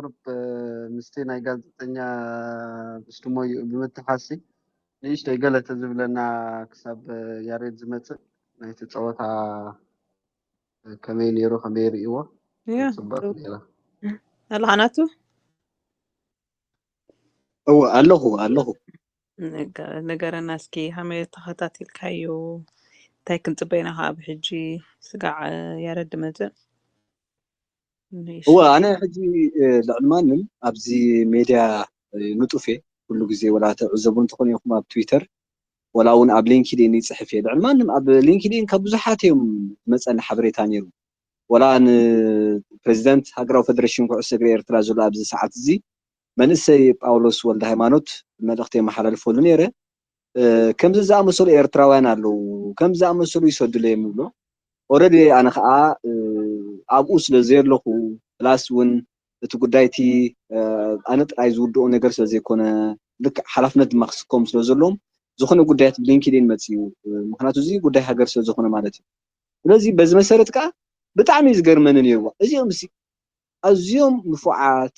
ቁሩብ ምስቲ ናይ ጋዜጠኛ ብስድሞ እዩ ብምትሓሲ ንእሽተይ ገለ ተዝብለና ክሳብ ያሬድ ዝመፅእ ናይቲ ፀወታ ከመይ ነይሩ ከመይ ርእይዎ ያ ፅቡቅ ነይራ። ኣላሓናቱ እወ ኣለኹ ኣለኹ። ንገረና እስኪ ከመይ ተኸታቲልካዮ? እንታይ ክንፅበይና ካብ ሕጂ? ስጋዕ ያረድ መፅእ እወ ኣነ ሕጂ ልዕሊ ማንም ኣብዚ ሜድያ ንጡፍ እየ። ኩሉ ግዜ ወላ ትዕዘቡ እንትኾኑ ኢኹም ኣብ ትዊተር ወላ እውን ኣብ ሊንክድኢን ይፅሕፍ እየ። ልዕሊ ማንም ኣብ ሊንክድኢን ካብ ብዙሓት እዮም ዝመፀኒ ሓበሬታ ነይሩ። ወላ ንፕሬዚደንት ሃገራዊ ፌደሬሽን ኩዕሶ እግሪ ኤርትራ ዘሎ ኣብዚ ሰዓት እዚ መንእሰይ ጳውሎስ ወልደ ሃይማኖት መልእኽቲ የመሓላልፈሉ ነይረ። ከምዚ ዝኣመሰሉ ኤርትራውያን ኣለዉ፣ ከምዚ ዝኣመሰሉ ይሰዱለይ እዮም ይብሎ። ኦረዲ ኣነ ከዓ ኣብኡ ስለ ዘየለኹ ፕላስ እውን እቲ ጉዳይቲ ኣነ ጥራይ ዝውድኦ ነገር ስለ ዘይኮነ ልክዕ ሓላፍነት ድማ ክስከሙ ስለ ዘለዎም ዝኾነ ጉዳያት ብሊንክድኢን መፅኡ። ምክንያቱ እዚ ጉዳይ ሃገር ስለ ዝኾነ ማለት እዩ። ስለዚ በዚ መሰረት ከዓ ብጣዕሚ እዩ ዝገርመኒ ነይርዋ እዚኦም ሲ ኣዝዮም ንፉዓት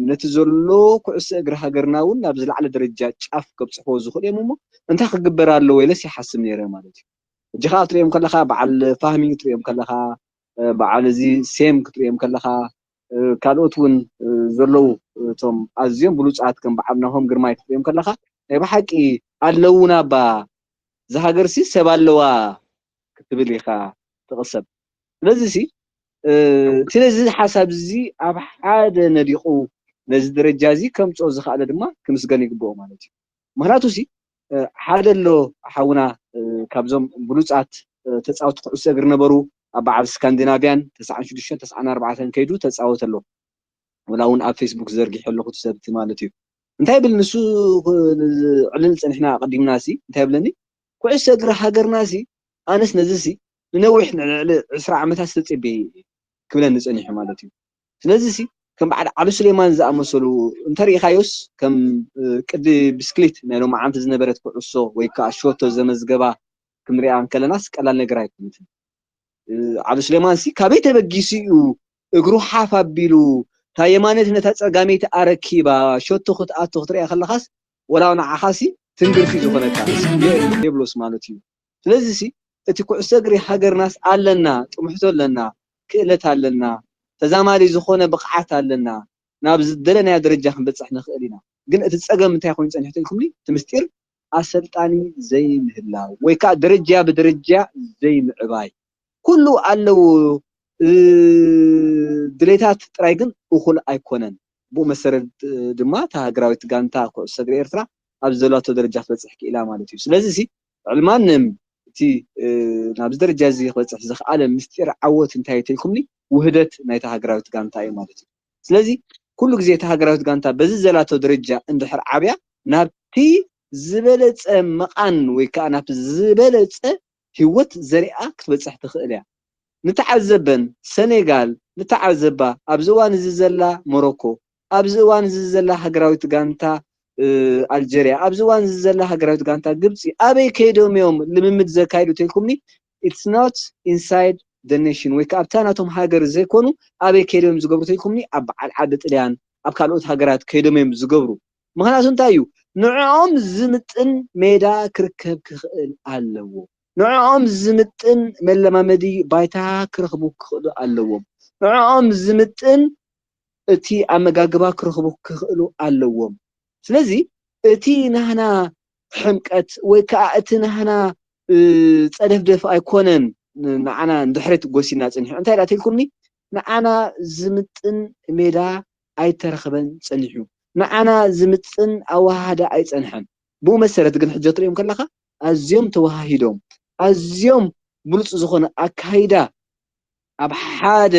ነቲ ዘሎ ኩዕሶ እግሪ ሃገርና እውን ናብ ዝለዓለ ደረጃ ጫፍ ከብፅሕዎ ዝኽእሉ እዮም እሞ እንታይ ክግበር ኣለዎ ኢለስ ይሓስብ ነይረ ማለት እዩ። ሕጂ ከዓ ክትሪኦም ከለካ በዓል ፋህሚ ክትሪኦም ከለካ በዓል እዚ ሴም ክትሪኦም ከለካ ካልኦት እውን ዘለዉ እቶም ኣዝዮም ብሉፃት ከም በዓል ናሆም ግርማይ ክትሪኦም ከለካ ናይ ብሓቂ ኣለውና እባ ዝሃገርሲ ሰብ ኣለዋ ክትብል ኢኻ ትቕሰብ። ስለዚ ሲ እቲ ነዚ ሓሳብ እዚ ኣብ ሓደ ነዲቑ ነዚ ደረጃ እዚ ከምፅኦ ዝኽኣለ ድማ ክምስገን ይግብኦ ማለት እዩ። ምክንያቱ ሲ ሓደ ኣሎ ሓውና ካብዞም ብሉፃት ተፃወቲ ኩዕሶ እግሪ ነበሩ ኣብ በዓል ስካንዲናቪያን ተስዓን ሽዱሽተን ተስዓን ኣርባዕተን ከይዱ ተፃወተ ኣሎ። ወላ እውን ኣብ ፌስቡክ ዘርጊሑ ኣለኹ እቲ ሰብቲ ማለት እዩ። እንታይ ብል ንሱ ዕልል ፀኒሕና ኣቐዲምና ሲ እንታይ ብለኒ ኩዕሶ እግሪ ሃገርና ሲ ኣነስ ነዚ ሲ ንነዊሕ ንልዕሊ ዕስራ ዓመታት ዝተፀበየ ክብለኒ ፀኒሑ ማለት እዩ። ስለዚ ሲ ከም በዓል ዓሊ ሱሌማን ዝኣመሰሉ እንተሪኢኻዮስ ከም ቅዲ ብስክሊት ናይ ሎማዓንቲ ዝነበረት ኩዕሶ ወይ ከዓ ሾቶ ዘመዝገባ ክንሪኣ እንከለናስ ቀላል ነገር ኣይኮነትን። ዓሊ ሱሌማን ሲ ካበይ ተበጊሱ እዩ እግሩ ሓፍ ኣቢሉ እታ የማነይቲ ነታ ፀጋመይቲ ኣረኪባ ሸቶ ክትኣቱ ክትሪኣ ከለኻስ ወላ ንዓኻሲ ትንግርቲ ዝኾነካ የብሎስ ማለት እዩ። ስለዚ ሲ እቲ ኩዕሶ እግሪ ሃገርናስ ኣለና፣ ጥምሕቶ ኣለና፣ ክእለት ኣለና፣ ተዛማዲ ዝኾነ ብቕዓት ኣለና፣ ናብ ዝደለናዮ ደረጃ ክንበፅሕ ንኽእል ኢና። ግን እቲ ፀገም እንታይ ኮይኑ ፀኒሑ ተልኩምኒ እቲ ምስጢር ኣሰልጣኒ ዘይምህላው ወይ ከዓ ደረጃ ብደረጃ ዘይምዕባይ ኩሉ ኣለዉ ድሌታት ጥራይ ግን እኹል ኣይኮነን። ብኡ መሰረት ድማ እታ ሃገራዊት ጋንታ ኩዕሶ እግሪ ኤርትራ ኣብ ዘላቶ ደረጃ ክትበፅሕ ክኢላ ማለት እዩ። ስለዚ ሲ ልዕሊ ማንም እቲ ናብዚ ደረጃ እዚ ክበፅሕ ዝኽኣለ ምስጢር ዓወት እንታይ ተልኩምኒ ውህደት ናይታ ሃገራዊት ጋንታ እዩ ማለት እዩ። ስለዚ ኩሉ ግዜ እታ ሃገራዊት ጋንታ በዚ ዘላቶ ደረጃ እንድሕር ዓብያ ናብቲ ዝበለፀ መቓን ወይ ከዓ ናብቲ ዝበለፀ ህይወት ዘሪኣ ክትበፅሕ ትኽእል እያ። ንተዓዘበን ሰኔጋል ንተዓዘባ ኣብዚ እዋን እዚ ዘላ ሞሮኮ ኣብዚ እዋን እዚ ዘላ ሃገራዊት ጋንታ ኣልጀርያ ኣብዚ እዋን እዚ ዘላ ሃገራዊት ጋንታ ግብፂ ኣበይ ከይዶም እዮም ልምምድ ዘካይዱ ተልኩምኒ it's not inside the nation ወይ ከዓ ኣብታ ናቶም ሃገር ዘይኮኑ ኣበይ ከይዶም እዮም ዝገብሩ ተልኩምኒ ኣብ በዓል ዓዲ ጥልያን ኣብ ካልኦት ሃገራት ከይዶም እዮም ዝገብሩ። ምክንያቱ እንታይ እዩ ንዕኦም ዝምጥን ሜዳ ክርከብ ክኽእል ኣለዎ። ንዕኦም ዝምጥን መለማመዲ ባይታ ክረኽቡ ክኽእሉ ኣለዎም። ንዕኦም ዝምጥን እቲ ኣመጋግባ ክረኽቡ ክኽእሉ ኣለዎም። ስለዚ እቲ ናህና ሕምቀት ወይ ከዓ እቲ ናህና ፀደፍደፍ ኣይኮነን ንዓና ንድሕሪት ጎሲና ፀኒሑ እንታይ ዳ ተልኩምኒ ንዓና ዝምጥን ሜዳ ኣይተረኽበን ፀኒሑ ንዓና ዝምጥን ኣወሃሃዳ ኣይፀንሐን ብኡ መሰረት ግን ሕጂ ትሪኦም ከለካ ኣዝዮም ተወሃሂዶም ኣዝዮም ብሉፅ ዝኾነ ኣካይዳ ኣብ ሓደ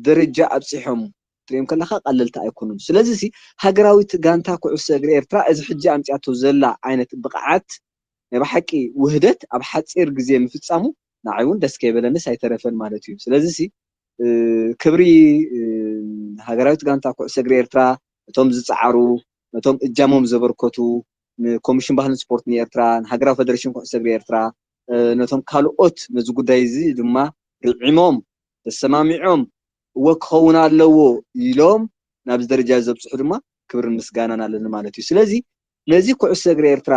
ደረጃ ኣብፂሖም ትሪኦም ከለካ ቀለልቲ ኣይኮኑን ስለዚ ሲ ሃገራዊት ጋንታ ኩዕሶ እግሪ ኤርትራ እዚ ሕጂ ኣምፅኣቶ ዘላ ዓይነት ብቕዓት ናይ ብሓቂ ውህደት ኣብ ሓፂር ግዜ ምፍፃሙ ንዓይ እውን ደስ ከይበለንስ ኣይተረፈን ማለት እዩ ስለዚ ሲ ክብሪ ሃገራዊት ጋንታ ኩዕሶ እግሪ ኤርትራ እቶም ዝፀዓሩ ነቶም እጃሞም ዘበርከቱ ንኮሚሽን ባህልን ስፖርት ንኤርትራ ንሃገራዊ ፌደሬሽን ኩዕሶ እግሪ ኤርትራ ነቶም ካልኦት ነዚ ጉዳይ እዚ ድማ ርዒሞም ተሰማሚዖም እወ ክኸውን ኣለዎ ኢሎም ናብዚ ደረጃ ዘብፅሑ ድማ ክብርን ምስጋናን ኣለኒ ማለት እዩ። ስለዚ ነዚ ኩዕሶ እግሪ ኤርትራ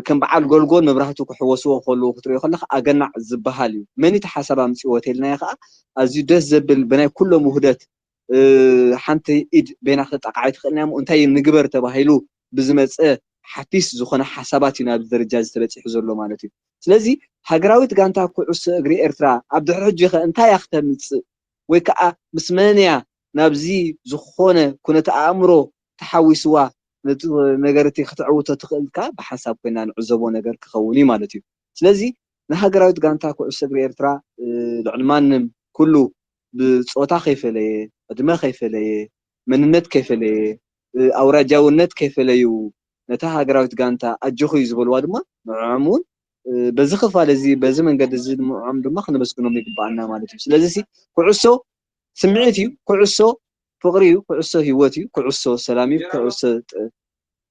ከም በዓል ጎልጎል መብራህቱ ክሕወስዎ ከለዉ ክትሪኦ ከለካ ኣገናዕ ዝበሃል እዩ። መን እቲ ሓሳብ ኣምፅዎ ተይልናዮ ከዓ ኣዝዩ ደስ ዘብል ብናይ ኩሎም ውህደት ሓንቲ ኢድ በይና ክጠቃዓይ ትኽእል እያ እንታይ ንግበር ተባሂሉ ብዝመፀ ሓፊስ ዝኾነ ሓሳባት እዩ ናብዚ ደረጃ ዝተበፂሑ ዘሎ ማለት እዩ። ስለዚ ሃገራዊት ጋንታ ኩዕሶ እግሪ ኤርትራ ኣብ ድሕሪ ሕጂ ከ እንታይ እያ ክተምፅእ ወይ ከዓ ምስ መን እያ ናብዚ ዝኾነ ኩነተ ኣእምሮ ተሓዊስዋ ነቲ ነገር እቲ ክትዕውቶ ትኽእል ከዓ ብሓንሳብ ኮይና ንዕዘቦ ነገር ክኸውን እዩ ማለት እዩ። ስለዚ ንሃገራዊት ጋንታ ኩዕሶ እግሪ ኤርትራ ልዕሊ ማንም ኩሉ ብፆታ ከይፈለየ፣ ዕድመ ከይፈለየ፣ መንነት ከይፈለየ፣ ኣውራጃውነት ከይፈለዩ ነታ ሃገራዊት ጋንታ ኣጆኹ እዩ ዝበልዋ ድማ ንዕዖም እውን በዚ ክፋል እዚ በዚ መንገዲ እዚ ንዕዖም ድማ ክነመስግኖም ይግባኣና ማለት እዩ። ስለዚ ኩዕሶ ስምዒት እዩ፣ ኩዕሶ ፍቕሪ እዩ፣ ኩዕሶ ህይወት እዩ፣ ኩዕሶ ሰላም እዩ፣ ኩዕሶ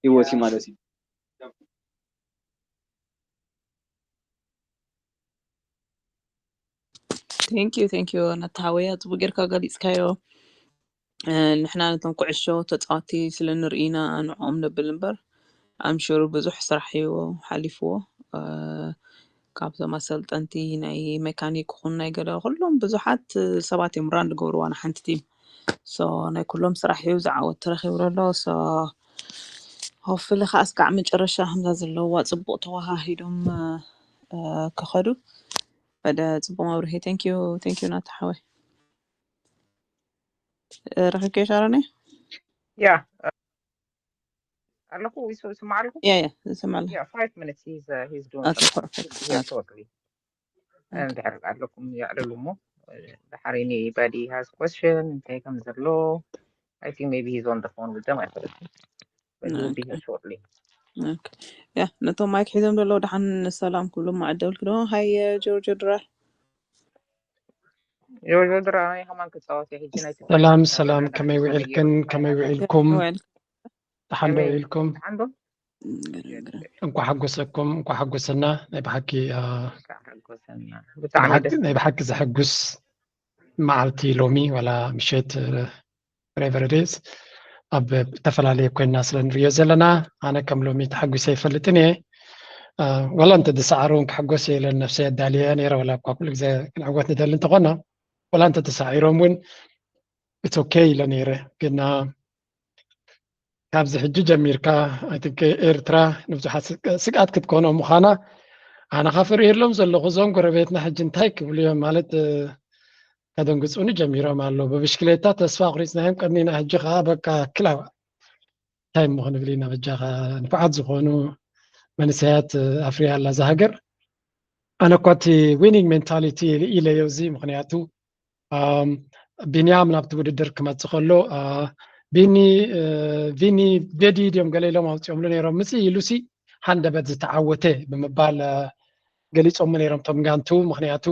ህይወት እዩ ማለት እዩ። Thank you, thank you ነታ ሃወያ ጽቡቅ ጌርካ ገሊጽካዮ። ንሕና ነቶም ኩዕሾ ተጻወቲ ስለ ንርኢና ንዕኦም ነብል እምበር ኣምሽሩ ብዙሕ ስራሕ እዩ ሓሊፍዎ። ካብቶም ኣሰልጠንቲ ናይ ሜካኒክ ኹን ናይ ገለ ኩሎም ብዙሓት ሰባት እዮም ራን ዝገብርዋ ንሓንቲ ቲም። So ናይ ኩሎም ስራሕ እዩ ዝዓወት ተረኺቡ ዘሎ። So hopefully ከኣ እስካዕ መጨረሻ ከምዛ ዘለዋ ጽቡቅ ተዋሃሂዶም ክኸዱ ወደ ጽቡቅ መብርሂ። Thank you, thank you ናታ ሓወይ። ረኺብከ ሻሮነ? Yeah. ኣለኩ ይስማዕ ኣለኩ? Yeah, yeah, ይሰማዕ ኣለኩ። Yeah, five minutes. He's uh, he's doing Okay, something. Perfect. He's here shortly. እንድሕር ኣለኩም የዕልሉ እሞ ድሓር anybody has question እንታይ ከም ዘሎ I think maybe he's on the phone with them ኣይፈለጥኩ but he will be here shortly. ያ ነቶም ማይክ ሒዞም ዘለዉ ደሓን ሰላም ክብሉ ማዕደውልክ ዶ? ሃይ ጆርጆ ድራር። ጆርጆ ድራር ናይ ከማን ክፃወት እየ ሕጂ ናይ ሰላም ሰላም፣ ከመይ ውዒልክን ከመይ ውዒልኩም? ደሓን ዶ ውዒልኩም? ደሓን ዶ? እንኳ ሓጎሰኩም፣ እንኳ ሓጎሰና። ናይ ብሓቂ ሓጎሰና ብጣዕሚ ደስ ናይ ብሓቂ ዘሐጉስ መዓልቲ ሎሚ ዋላ ምሸት whatever it is ኣብ ዝተፈላለየ ኮይና ስለ ንሪኦ ዘለና ኣነ ከም ሎሚ ተሓጒሰ ኣይፈልጥን እየ። ዋላ እንተ ዝሰዓሩ እውን ክሕጎስ እየ ኢለን ነብሰይ ኣዳልየ ነይረ። ዋላ እኳ ኩሉ ግዜ ክንዕወት ንደሊ እንተኾና ዋላ እንተ ተሳዒሮም እውን it's okay ኢለ ነይረ። ግን ካብዚ ሕጂ ጀሚርካ I think ኤርትራ ንብዙሓት ስግኣት ክትኮኖ ምዃና ኣነ ካ ፈሪህሎም ዘለኹ። እዞም ጎረቤትና ሕጂ እንታይ ክብሉ እዮም ማለት ከደንግፁኒ ጀሚሮም ኣለዉ። ብብሽክሌታ ተስፋ ኣቑሪፅናዮም ቀኒና ሕጂ ከዓ በቃ ክላው እንታይ እሞ ክንብል ኢና በጃኻ ንፉዓት ዝኾኑ መንእሰያት ኣፍርያ ኣላ እዛ ሃገር። ኣነ እኳ እቲ winning mentality ኢለዮ እዚ ምኽንያቱ ቢንያም ናብቲ ውድድር ክመፅእ ከሎ ቢኒ ቪኒ ቬዲ ድዮም ገለ ኢሎም ኣውፅኦምሉ ነይሮም ምፅእ ኢሉሲ ሃንደበት ዝተዓወተ ብምባል ገሊፆም ነይሮም ቶም ጋንቱ ምክንያቱ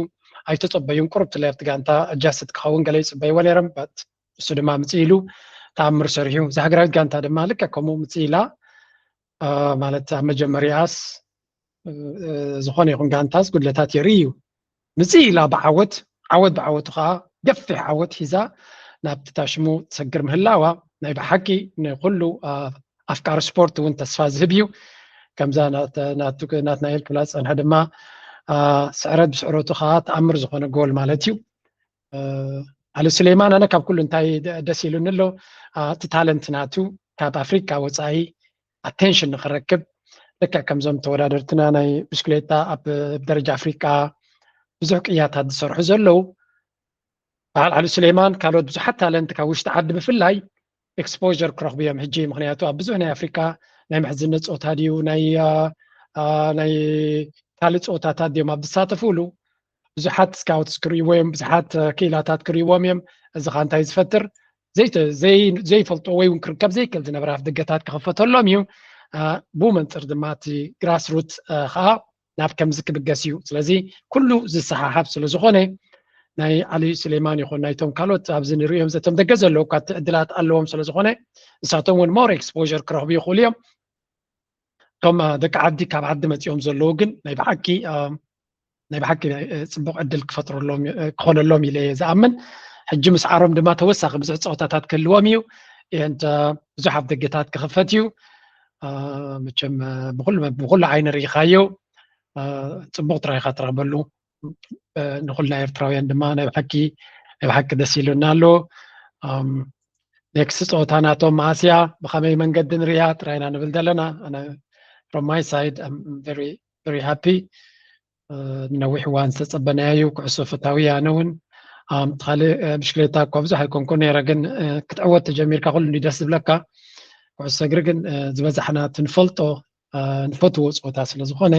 ኣይተፀበዩን ቁሩብ ትለይ ኣብቲ ጋንታ adjust ክኸውን ገለ ይፅበይዎ ነይሮም but እሱ ድማ ምፅእ ኢሉ ተኣምር ሰሪሑ እዛ ሃገራዊት ጋንታ ድማ ልክዕ ከምኡ ምፅእ ኢላ ማለት ኣብ መጀመሪያስ ዝኾነ ይኹን ጋንታስ ጉድለታት የርኢ እዩ ምፅእ ኢላ ብዓወት ዓወት ብዓወቱ ከዓ ገፊሕ ዓወት ሒዛ ናብቲ ታሽሙ ትሰግር ምህላዋ ናይ ብሓቂ ንኩሉ ኣፍቃሪ ስፖርት እውን ተስፋ ዝህብ እዩ ከምዛ ናትናኤል ክብላ ዝፀንሐ ድማ ስዕረት ብስዕረቱ ከዓ ተኣምር ዝኾነ ጎል ማለት እዩ ኣሊ ሱሌይማን ኣነ ካብ ኩሉ እንታይ ደስ ኢሉኒ ኣሎ እቲ ታለንት ናቱ ካብ ኣፍሪካ ወፃኢ attention ንክረክብ ልክዕ ከምዞም ተወዳደርትና ናይ ብሽክሌታ ኣብ ደረጃ ኣፍሪካ ብዙሕ ቅያታት ዝሰርሑ ዘለዉ በዓል ዓሊ ሱሌይማን ካልኦት ብዙሓት ታለንት ካብ ውሽጢ ዓዲ ብፍላይ exposure ክረኽቡ እዮም ሕጂ ምክንያቱ ኣብ ብዙሕ ናይ ኣፍሪካ ናይ ምሕዝነት ፆታ ድዩ ናይ ናይ ካልእ ፆታታት ድዮም ኣብ ዝሳተፉሉ ብዙሓት scouts ክርእይዎ እዮም ብዙሓት ክኢላታት ክርእይዎም እዮም እዚ ካ እንታይ ዝፈጥር ዘይፈልጦ ወይ እውን ክርከብ ዘይክእል ዝነበረ ኣፍ ደገታት ክኽፈተሎም እዩ ብኡ መንፅር ድማ እቲ grassroot ከዓ ናብ ከምዚ ክብገስ እዩ ስለዚ ኩሉ ዝሰሓሓብ ስለዝኾነ ናይ ዓሊ ሱሌማን ይኹን ናይቶም ካልኦት ኣብዚ ንሪኦም ዘቶም ደገ ዘለዉ እኳ እቲ ዕድላት ኣለዎም ስለዝኾነ ንሳቶም እውን more exposure ክረኽቡ ይኽእሉ እዮም እቶም ደቂ ዓዲ ካብ ዓዲ መፂኦም ዘለዉ ግን ናይ ብሓቂ ናይ ብሓቂ ፅቡቅ ዕድል ክፈጥረሎም ክኾነሎም ኢለ እየ ዝኣምን ሕጂ ምስ ዓሮም ድማ ተወሳኺ ብዙሕ ፀወታታት ክህልዎም እዩ and ብዙሕ ኣፍደገታት ክኽፈት እዩ። መቸም ብኩሉ ዓይኒ ርኢኻዮ፣ ፅቡቅ ጥራይ ኢኻ ትረኽበሉ። ንኩልና ኤርትራውያን ድማ ናይ ብሓቂ ናይ ብሓቂ ደስ ኢሉና ኣሎ። ኔክስት ፀወታ ናቶም መዓስ እያ፣ ብኸመይ መንገዲ ንሪኣ ጥራይና ንብል ዘለና። ኣነ from my side I'm very very happy። ንነዊሕ እዋን ዝተፀበናዮ እዩ። ኩዕሶ ፈታዊ ኣነ እውን። እቲ ካልእ ብሽክሌታ እኳ ብዙሕ ኣይኮንኩ ነይረ፣ ግን ክትዕወት ተጀሚርካ ኩሉ እንዲ ደስ ዝብለካ። ኩዕሶ እግሪ ግን ዝበዛሕና እቲ ንፈልጦ ንፈትዎ ፀወታ ስለ ዝኾነ፣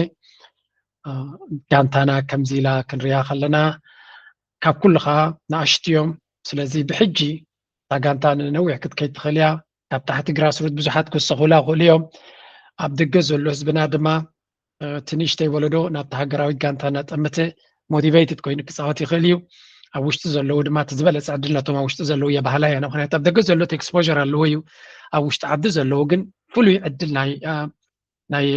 ጋንታና ከምዚ ኢላ ክንሪኣ ከለና ካብ ኩሉ ከዓ ንኣሽቱ እዮም። ስለዚ ብሕጂ እታ ጋንታ ንነዊሕ ክትከይድ ትኽእል እያ። ካብ ታሕቲ ግራስሩት ብዙሓት ክወሰኹላ ይኽእሉ እዮም። ኣብ ደገ ዘሎ ህዝብና ድማ እቲ ንእሽተይ ወለዶ ናብቲ ሃገራዊት ጋንታ እናጠመተ ሞቲቬትድ ኮይኑ ክፃወት ይኽእል እዩ። ኣብ ውሽጢ ዘለዉ ድማ እቲ ዝበለፀ ዕድል ነቶም ኣብ ውሽጢ ዘለዉ የባህላ እያ። ምክንያቱ ኣብ ደገ ዘሎ እቲ ኤክስፖር ኣለዎ እዩ። ኣብ ውሽጢ ዓዲ ዘለዉ ግን ፍሉይ ዕድል ናይ ናይ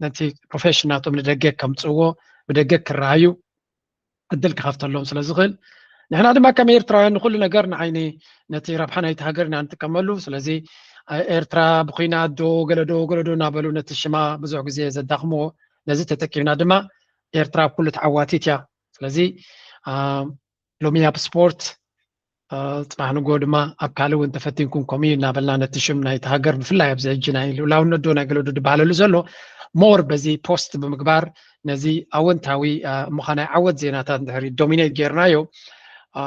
ነቲ ፕሮፌሽን ናቶም ንደገ ከምፅዎ ብደገ ክረኣዩ ዕድል ክኸፍተሎም ስለ ዝኽእል፣ ንሕና ድማ ከም ኤርትራውያን ንኩሉ ነገር ንዓይኒ ነቲ ረብሓ ናይቲ ሃገር ኢና ንጥቀመሉ። ስለዚ ኤርትራ ብኩናት ዶ ገለዶ ገለዶ እናበሉ ነቲ ሽማ ብዙሕ ግዜ ዘዳኽምዎ፣ ነዚ ተጠቂምና ድማ ኤርትራ ኣብ ኩሉ ተዓዋቲት እያ። ስለዚ ሎሚ ኣብ ስፖርት፣ ጽባሕ ንጎ ድማ ኣብ ካልእ እውን ተፈቲንኩም ከምኡ እዩ እናበልና ነቲ ሽም ናይቲ ሃገር ብፍላይ ኣብዚ ሕጂ ናይ ልኡላውነት ዶ ናይ ገለዶ ዝበሃለሉ ዘሎ ሞር በዚ ፖስት ብምግባር ነዚ ኣወንታዊ እሞ ናይ ዓወት ዜናታት እንድሕር ዶሚኔት ጌርናዮ፣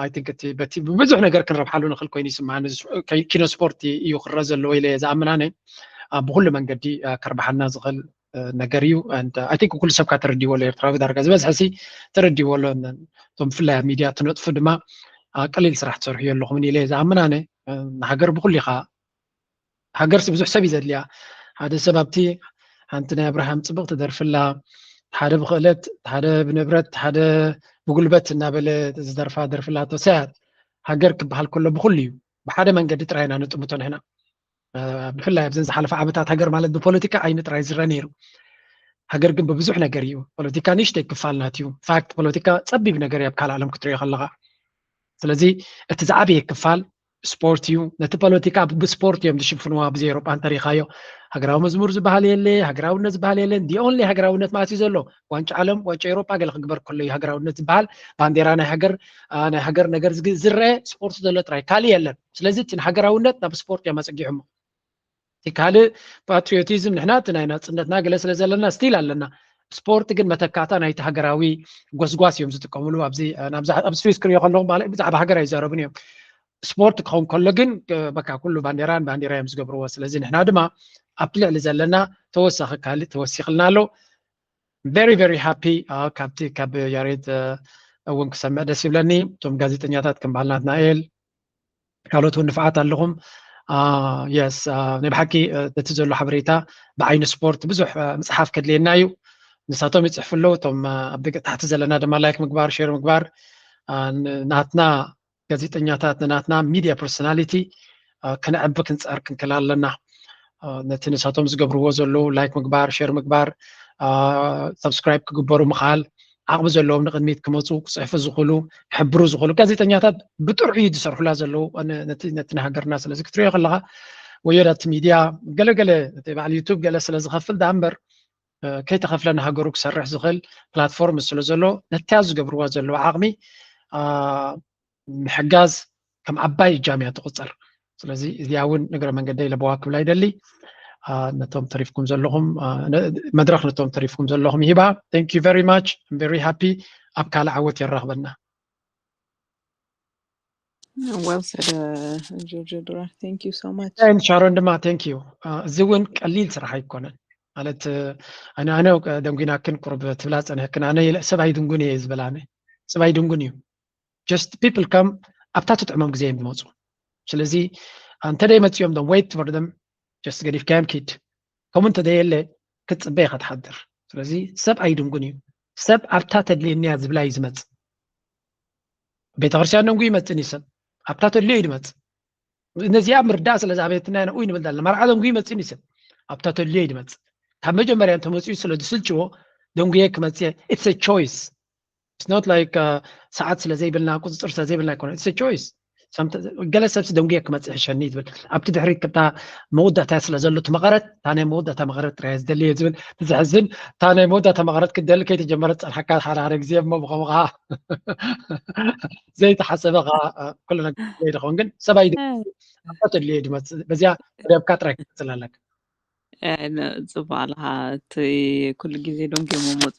I think እቲ በቲ ብብዙሕ ነገር ክንረብሓሉ ንኽእል ኮይኑ ይስምዓኒ። ኪኖ ስፖርት እዩ ክረአ ዘለዎ ኢለ እየ ዝኣምን ኣነ። ብኩሉ መንገዲ ከርብሓልና ዝኽእል ነገር እዩ። I think ኩሉ ሰብ ካ ተረዲዎ ኣሎ፣ ኤርትራዊ ዳርጋ ዝበዝሐ ሲ ተረዲዎ ኣሎ። እቶም ብፍላይ ኣብ ሚድያ ትነጥፉ ድማ ቀሊል ስራሕ ትሰርሑ ኣለኹም ኢለ እየ ዝኣምን ኣነ። ንሃገር ብኩሉ ኢኻ፣ ሃገር ሲ ብዙሕ ሰብ እዩ ዘድልያ። ሓደ ሰብ ኣብቲ ሓንቲ ናይ ኣብርሃም ፅብቕቲ ደርፍላ፣ ሓደ ብክእለት፣ ሓደ ብንብረት፣ ሓደ ብጉልበት እናበለ ዝደርፋ ደርፍላቶ ሰያት ሃገር ክበሃል ከሎ ብኩሉ እዩ። ብሓደ መንገዲ ጥራይ ኢና ንጥምቶ ንሕና። ብፍላይ ኣብዘን ዝሓለፈ ዓመታት ሃገር ማለት ብፖለቲካ ዓይኒ ጥራይ ዝረ ነይሩ። ሃገር ግን ብብዙሕ ነገር እዩ። ፖለቲካ ንእሽተይ ክፋል ናት እዩ። ፋክት ፖለቲካ ጸቢብ ነገር እዩ ኣብ ካልእ ዓለም ክትሪኦ ከለኻ። ስለዚ እቲ ዝዓበየ ክፋል ስፖርት እዩ። ነቲ ፖለቲካ ብስፖርት እዮም ዝሽፍንዋ። ኣብዚ ኤሮጳ እንተሪኻዮ ሃገራዊ መዝሙር ዝበሃል የለ፣ ሃገራውነት ዝበሃል የለን። The only ሃገራውነት ማለት እዩ ዘሎ ዋንጫ ዓለም፣ ዋንጫ ኤሮጳ ገለ ክግበር ከሎ እዩ ሃገራውነት ዝበሃል። ባንዴራ ናይ ሃገር፣ ናይ ሃገር ነገር ዝረአ ስፖርት ዘሎ ጥራይ ካልእ የለን። ስለዚ እቲ ንሃገራውነት ናብ ስፖርት እዮም ኣጸጊዖሞ። እቲ ካልእ ፓትሪዮቲዝም ንሕና እቲ ናይ ናጽነትና ገለ ስለ ዘለና ስቲል ኣለና። ስፖርት ግን መተካእታ ናይቲ ሃገራዊ ጎስጓስ እዮም ዝጥቀምሉ። ኣብዚ ኣብ ስዊስ ክሪኦ ከለኹ ማለት ብዛዕባ ሃገር ኣይዛረቡን እዮም። ስፖርት ክኸውን ከሎ ግን በቃ ኩሉ ባንዴራን ባንዴራ እዮም ዝገብርዎ። ስለዚ ንሕና ድማ ኣብቲ ልዕሊ ዘለና ተወሳኺ ካልእ ተወሲኽልና ኣሎ። Very very happy። ካብቲ ካብ ያሬድ እውን ክሰምዕ ደስ ይብለኒ። እቶም ጋዜጠኛታት ከም በዓል ናትናኤል ካልኦት እውን ንፍዓት ኣለኹም። የስ ናይ ብሓቂ እቲ ዘሎ ሓበሬታ ብዓይኒ ስፖርት ብዙሕ ምፅሓፍ ከድልየና እዩ። ንሳቶም ይፅሕፉ ኣለዉ። እቶም ኣብ ደቂ ታሕቲ ዘለና ድማ ላይክ ምግባር፣ ሼር ምግባር ናትና ጋዜጠኛታት ንናትና ሚድያ ፐርሶናሊቲ ክነዕቢ ክንፀር ክንክል ኣለና። ነቲ ንሳቶም ዝገብርዎ ዘለዉ ላይክ ምግባር፣ ሼር ምግባር፣ ሰብስክራይብ ክግበሩ ምኽኣል፣ ዓቕሚ ዘለዎም ንቕድሚት ክመፁ ክፅሕፉ ዝኽእሉ ክሕብሩ ዝኽእሉ ጋዜጠኛታት ብጥርዑ እዩ ዝሰርሑላ ዘለዉ ነቲ ንሃገርና። ስለዚ ክትሪኦ ከለኻ ወዮ ዳቲ ሚድያ ገለገለ እቲ በዓል ዩቱብ ገለ ስለ ዝኸፍል ዳ እምበር ከይተኸፍለ ንሃገሩ ክሰርሕ ዝኽእል ፕላትፎርም ስለ ዘሎ ነቲያ ዝገብርዋ ዘለዉ ዓቕሚ ምሕጋዝ ከም ዓባይ እጃም እያ ትቑጸር። ስለዚ እዚኣ እውን ንግረ መንገደይ ለበዋ ክብላ ይደሊ። ነቶም ተሪፍኩም ዘለኹም መድረኽ ነቶም ተሪፍኩም ዘለኹም ይሂባ። Thank you very much, I'm very happy። ኣብ ካልእ ዓወት የራኽበና። Well said, George Dora. Thank you so much. ሻሮን ድማ thank you። እዚ እውን ቀሊል ስራሕ ኣይኮነን ማለት ኣነ ኣነ ደንጉናክን ቁርብ ትብላ ፀንሕክን ኣነ ሰብ ኣይድንጉን እየ ዝበላ ኣነ ሰብ ኣይድንጉን እዩ። Just people come ኣብታ ትጥዕሞም ግዜ እዮም ዝመፁ። ስለዚ እንተ ደይ መፅኦም ዶም wait for them just ገዲፍካዮም ኪድ። ከምኡ እንተ ደየለ ክትፅበ ኢኻ ትሓድር። ስለዚ ሰብ ኣይድንጉን እዩ። ሰብ ኣብታ ተድልየኒ እያ ዝብላ እዩ ዝመፅእ። ቤተክርስትያን ደንጉ ይመፅን እዩ ሰብ ኣብታ ተድልዮ እዩ ዝመፅእ። ነዚኣ ምርዳእ ስለ ዝኣበየትና ኢና ኡይ ንብል ዘለና። መርዓ ደንጉ ይመፅን እዩ ሰብ ኣብታ ተድልዮ እዩ ዝመፅእ። ካብ መጀመርያ እንተመፅኡ ስለ ዝስልችዎ ደንጉየ ክመፅእ it's a choice. It's not like ሰዓት ስለ ዘይብልና ቁፅፅር ስለ ዘይብልና ኣይኮነ it's a choice። ገለ ሰብሲ ደንጉየ ክመፅእ ሕሸኒ ትብል። ኣብቲ ድሕሪት ክታ መወዳእታ ስለ ዘሎ እቲ መቐረት፣ እታ ናይ መወዳእታ መቐረት ጥራይ ዝደሊ እየ ዝብል። እቲ ዘሕዝን፣ እታ ናይ መወዳእታ መቐረት ክትደሊ ከይተጀመረት ፀንሓካ ሓደ ሓደ ግዜ እሞ ብኸምኡ ከዓ ዘይተሓሰበ ከዓ ኩሉ ነገር ዘይደኸውን ግን ሰብኣይ ተድልዮ ድመፅእ በዚያ ደብካ ጥራይ ክትፅል ኣለካ። ጽቡቅ ኣለኻ። እቲ ኩሉ ግዜ ደንጉዮም መፁ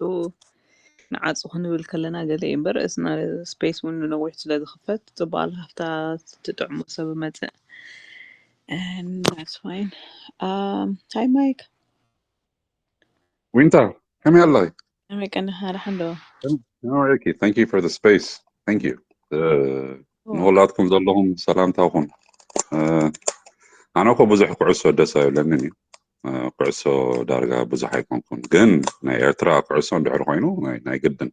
ንዓፁ ክንብል ከለና ገለ እዩ እምበር፣ እስና ስፔስ እውን ንነዊሕ ስለ ዝኽፈት ጽቡቅ ኣለኻ። ኣብታ ትጥዕሞ ሰብ መፅእ። That's fine. Hi Mike. ዊንታ፣ ከመይ ኣለኺ? ከመይ ቀኒኻ? ደሓን ዶ? Thank you for the space. Thank you. ንሁላትኩም ዘለኹም ሰላምታ ኹን። ኣነ እኮ ብዙሕ ኩዕሶ ደስ ኣይብለንን እዩ። ኩዕሶ ዳርጋ ብዙሕ ኣይኮንኩን፣ ግን ናይ ኤርትራ ኩዕሶ እንድሕር ኮይኑ ናይ ግድን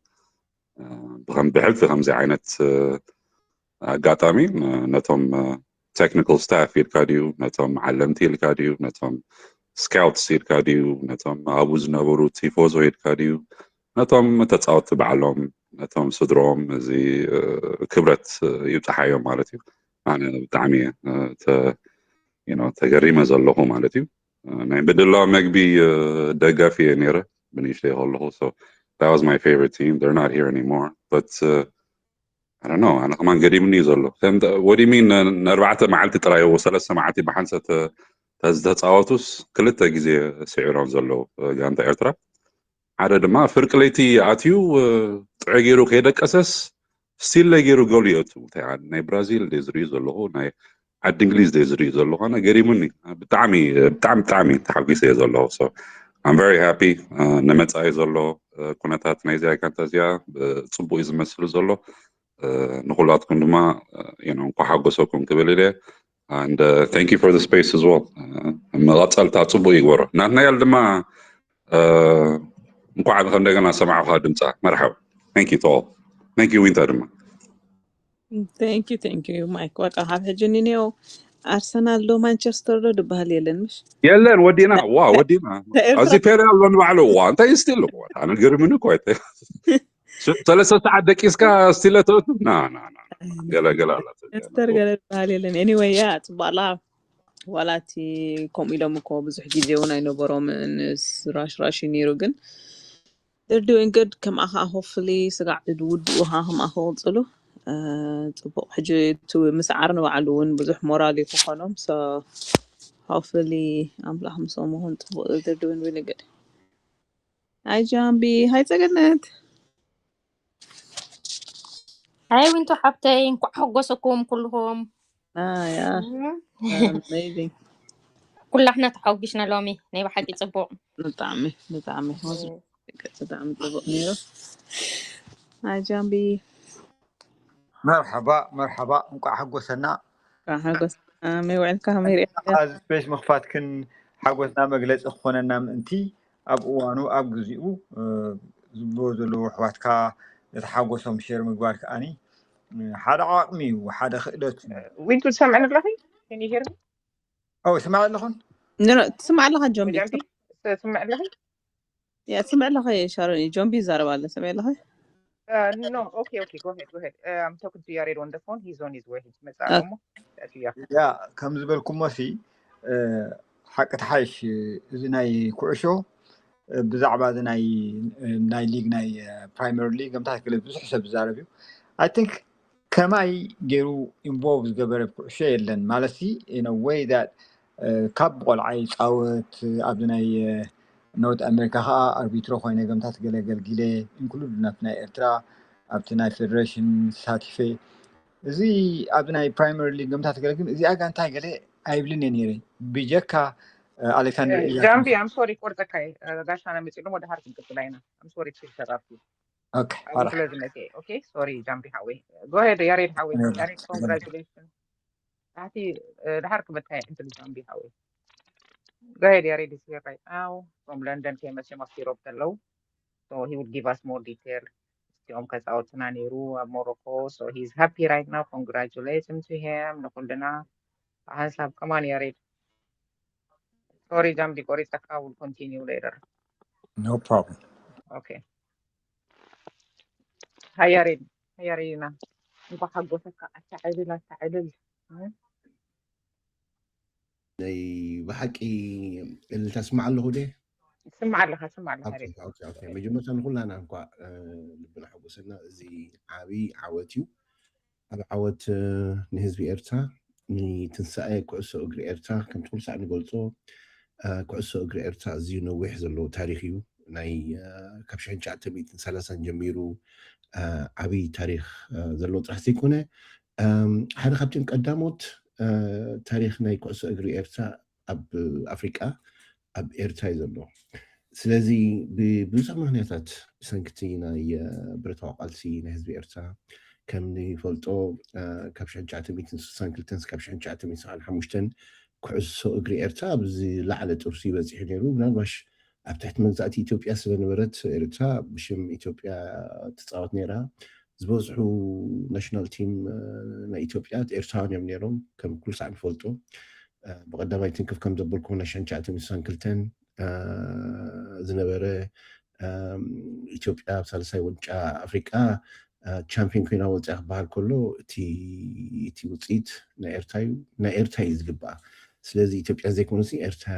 ብከም ብሕልፊ ከምዚ ዓይነት ኣጋጣሚ ነቶም technical staff ኢልካ ድዩ፣ ነቶም ዓለምቲ ኢልካ ድዩ፣ ነቶም scouts ኢልካ ድዩ፣ ነቶም ኣብኡ ዝነበሩ ቲፎዞ ኢልካ ድዩ፣ ነቶም ተፃወትቲ ባዕሎም፣ ነቶም ስድሮም እዚ ክብረት ይብፅሓዮም ማለት እዩ። ኣነ ብጣዕሚ ተገሪመ ዘለኹ ማለት እዩ። ናይ ምድላው መግቢ ደጋፊ እየ ነይረ ብንእሽተይ ከለኹ። So that was my favorite team. They're not here anymore. But I don't know, ኣነ ከማን ገዲምኒ እዩ ዘሎ። What do you mean? ንኣርባዕተ መዓልቲ ጥራይ፣ ሰለስተ መዓልቲ ብሓንሳብ ዝተፃወቱስ ክልተ ግዜ ስዒሮም ዘለዉ ጋንታ ኤርትራ። ሓደ ድማ ፍርቂ ለይቲ ኣትዩ ጥዑይ ገይሩ ከይደቀሰስ ስቲል ገይሩ ጎል የእቱ። እንታይ ናይ ብራዚል ደ ዝርእዩ ዘለኹ፣ ናይ ዓዲ እንግሊዝ ደ ዝርእዩ ዘለኹ፣ ኣነ ገሪሙኒ። ብጣዕሚ ብጣዕሚ ብጣዕሚ ተሓጒሰ እየ ዘለኹ። So I'm very happy። ንመጻኢ ዘሎ ኩነታት ናይዚኣ ጋንታ እዚኣ ጽቡቅ እዩ ዝመስል ዘሎ። ንኩላትኩም ድማ እንኳ ሓጎሰኩም ክብል እየ። And thank you for the space as well. መቐጸልታ ጽቡቅ ይግበሮ። ናትናኤል ድማ እንኳዕ ከም እንደገና ሰማዕኳ ድምጻ። መርሓባ። Thank you to all. Thank you ዊንታ ድማ። Thank you, thank you Mike. በቃ ካብ ሕጂ ንኔው ኣርሰናል ዶ ማንቸስተር ዶ ድበሃል የለን ምሽ? የለን፣ ወዲና። ዋ ወዲና። እዚ ፔሬ ኣሎ ንባዕሉ። ዋ እንታይ ስቲል? ኣነ ገርምኒ እኮ ኣይተ ሰለስተ ሰዓት ደቂስካ ስቲለ ተእቱ? ና ና ና ገለ ገለ ኣላ። ማንቸስተር ገለ ዝበሃል የለን። Anyway ያ ጽባላ ዋላ እቲ ከምኡ ኢሎም እኮ ብዙሕ ግዜ እውን ኣይነበሮም ራሽ ራሽ ነይሩ ግን they're doing good። ከምኣ ከዓ hopefully ስጋዕ ድውድኡ ከዓ ከምኣ ክቕፅሉ። ጽቡቅ ሕጂ እቲ ምስዓር ንባዕሉ እውን ብዙሕ ሞራል እዩ ክኾኖም። So hopefully ኣምላኽ ምስኦም ይኹን። ጽቡቅ they're doing really good. Hi ጃምቢ። Hi ጸገነት። Hi ዊንቶ ሓብተይ፣ እንኳዕ ሓጎሰኩም ኩልኹም። ያ amazing። ኩላሕና ተሓጒስና ሎሚ ናይ ብሓቂ ጽቡቅ። ብጣዕሚ ብጣዕሚ ብጣዕሚ ጽቡቅ ነይሩ። Hi ጃምቢ። መርሓባ መርሓባ፣ እንኳዕ ሓጎሰና። ሓጎስ ከመይ ውዕልካ? ከመይ ሪእካ? እዚ ስፔስ ምኽፋትክን ሓጎስና መግለፂ ክኾነና ምእንቲ ኣብ እዋኑ ኣብ ግዚኡ ዝብልዎ ዘለዉ ኣሕዋትካ ነቲ ሓጎሶም ሼር ምግባር ከኣኒ ሓደ ዓቕሚ እዩ፣ ሓደ ክእለት እዩ። ዊንቱ ትሰምዕኒ ኣለኺ? Can you hear me? ኦ ይስማዕ ኣለኹን? ትስማዕ ኣለኻ ጆምቢ? ትስምዕ ኣለኺ? ያ ትስምዕ ኣለኻ ሻሮን? ጆምቢ ይዛረብ ኣሎ። ትሰምዕ ኣለኻ? Uh, no, okay, okay, go ahead, go ahead. Uh, I'm talking to Yared on the phone. He's on his way. He's መጽእ እሞ ያ ከም ዝበልኩሞ ሲ ሓቂ ተሓይሽ፣ እዚ ናይ ኩዕሾ ብዛዕባ እዚ ናይ ናይ ሊግ ናይ ፕራይመር ሊግ ከምታት ገለ ብዙሕ ሰብ ዝዛረብ እዩ። I think ከማይ ገይሩ ኢንቮልቭ ዝገበረ ኩዕሾ የለን ማለት ሲ in a way that ካብ ቆልዓ ይፃወት ኣብዚ ናይ ኖርት ኣሜሪካ ከዓ ኣርቢትሮ ኮይነ ገምታት ገለ ገልጊለ ኢንክሉድ ናብቲ ናይ ኤርትራ ኣብቲ ናይ ፌደሬሽን ተሳቲፈ እዚ ኣብዚ ናይ ፕራይመር ሊግ ገምታት ገለ ግን እዚኣ ጋንታ ገለ ኣይብልን እየ ነይረ ብጀካ ኣሌክሳንደር ጃምቢ I'm sorry ቆርጠካ ጋሻና መፂሉ ወደ ሃርክ እንቅጥላ ኢና I'm sorry to interrupt you okay I was listening okay okay sorry ጃምቢ ሓወይ go ahead ያሬድ ሓወይ ያሬድ congratulations ኣቲ ድሓር ክመታይ ዕድል ዛምቢ ሓወይ go ahead ያሬድ is here right now from London ከይመፅኦም ኣፍኪሮም ከለዉ so he would give us more detail እዚኦም ከፃወትና ነይሩ ኣብ ሞሮኮ so he's happy right now congratulations to him ንኩልና ሓንሳብ come on ያሬድ sorry ጃምቢ ቆሪፀካ will continue later no problem okay hi ያሬድ hi ያሬድና እንኳ ሓጎሰካ። ኣታዕልል ኣታዕልል። ናይ ብሓቂ እልልታ ስማዕ ኣለኹ ደ ስማዕ ኣለኻ ስማዕ ኣለኻ ሬድዮ። መጀመርታ ንኩላና እንኳ ልብና ሓጎሰና። እዚ ዓብይ ዓወት እዩ። ኣብ ዓወት ንህዝቢ ኤርትራ፣ ንትንሳኤ ኩዕሶ እግሪ ኤርትራ። ከምቲ ኩሉ ሳዕ ንገልጾ፣ ኩዕሶ እግሪ ኤርትራ ኣዝዩ ነዊሕ ዘለዎ ታሪኽ እዩ። ናይ ካብ ሽሕን ትሽዓተ ሚእትን ሰላሳን ጀሚሩ ዓብይ ታሪኽ ዘለዎ ጥራሕ ዘይኮነ፣ ሓደ ካብቶም ቀዳሞት ታሪኽ ናይ ኩዕሶ እግሪ ኤርትራ ኣብ ኣፍሪቃ ኣብ ኤርትራ እዩ ዘሎ። ስለዚ ብብዙሕ ምክንያታት፣ ብሰንክቲ ናይ ብረታዊ ቃልሲ ናይ ህዝቢ ኤርትራ፣ ከም ንፈልጦ ካብ ሽሕን ትሽዓተ ሚእትን ስሳን ክልተን ካብ ሽሕን ትሽዓተ ሚእትን ሰብዓን ሓሙሽተን ኩዕሶ እግሪ ኤርትራ ኣብ ዝለዓለ ጥርሱ ይበፂሑ ነይሩ። ምናልባሽ ኣብ ትሕቲ መግዛእቲ ኢትዮጵያ ስለነበረት፣ ኤርትራ ብሽም ኢትዮጵያ ትፃወት ነይራ። ዝበዝሑ ናሽናል ቲም ናይ ኢትዮጵያ ኤርትራውያን እዮም ነይሮም። ከም ኩሉ ሳዕ ንፈልጦ፣ ብቀዳማይ ትንክፍ ከም ዘበልኩም ናይ ሽሕን ትሽዓተ ሚእትን ስሳን ክልተን ዝነበረ ኢትዮጵያ ኣብ ሳልሳይ ዋንጫ ኣፍሪቃ ቻምፒዮን ኮይና ወፂኣ ክበሃል ከሎ፣ እቲ ውፅኢት ናይ ኤርትራ እዩ ዝግባእ። ስለዚ ኢትዮጵያ ዘይኮነሲ ኤርትራ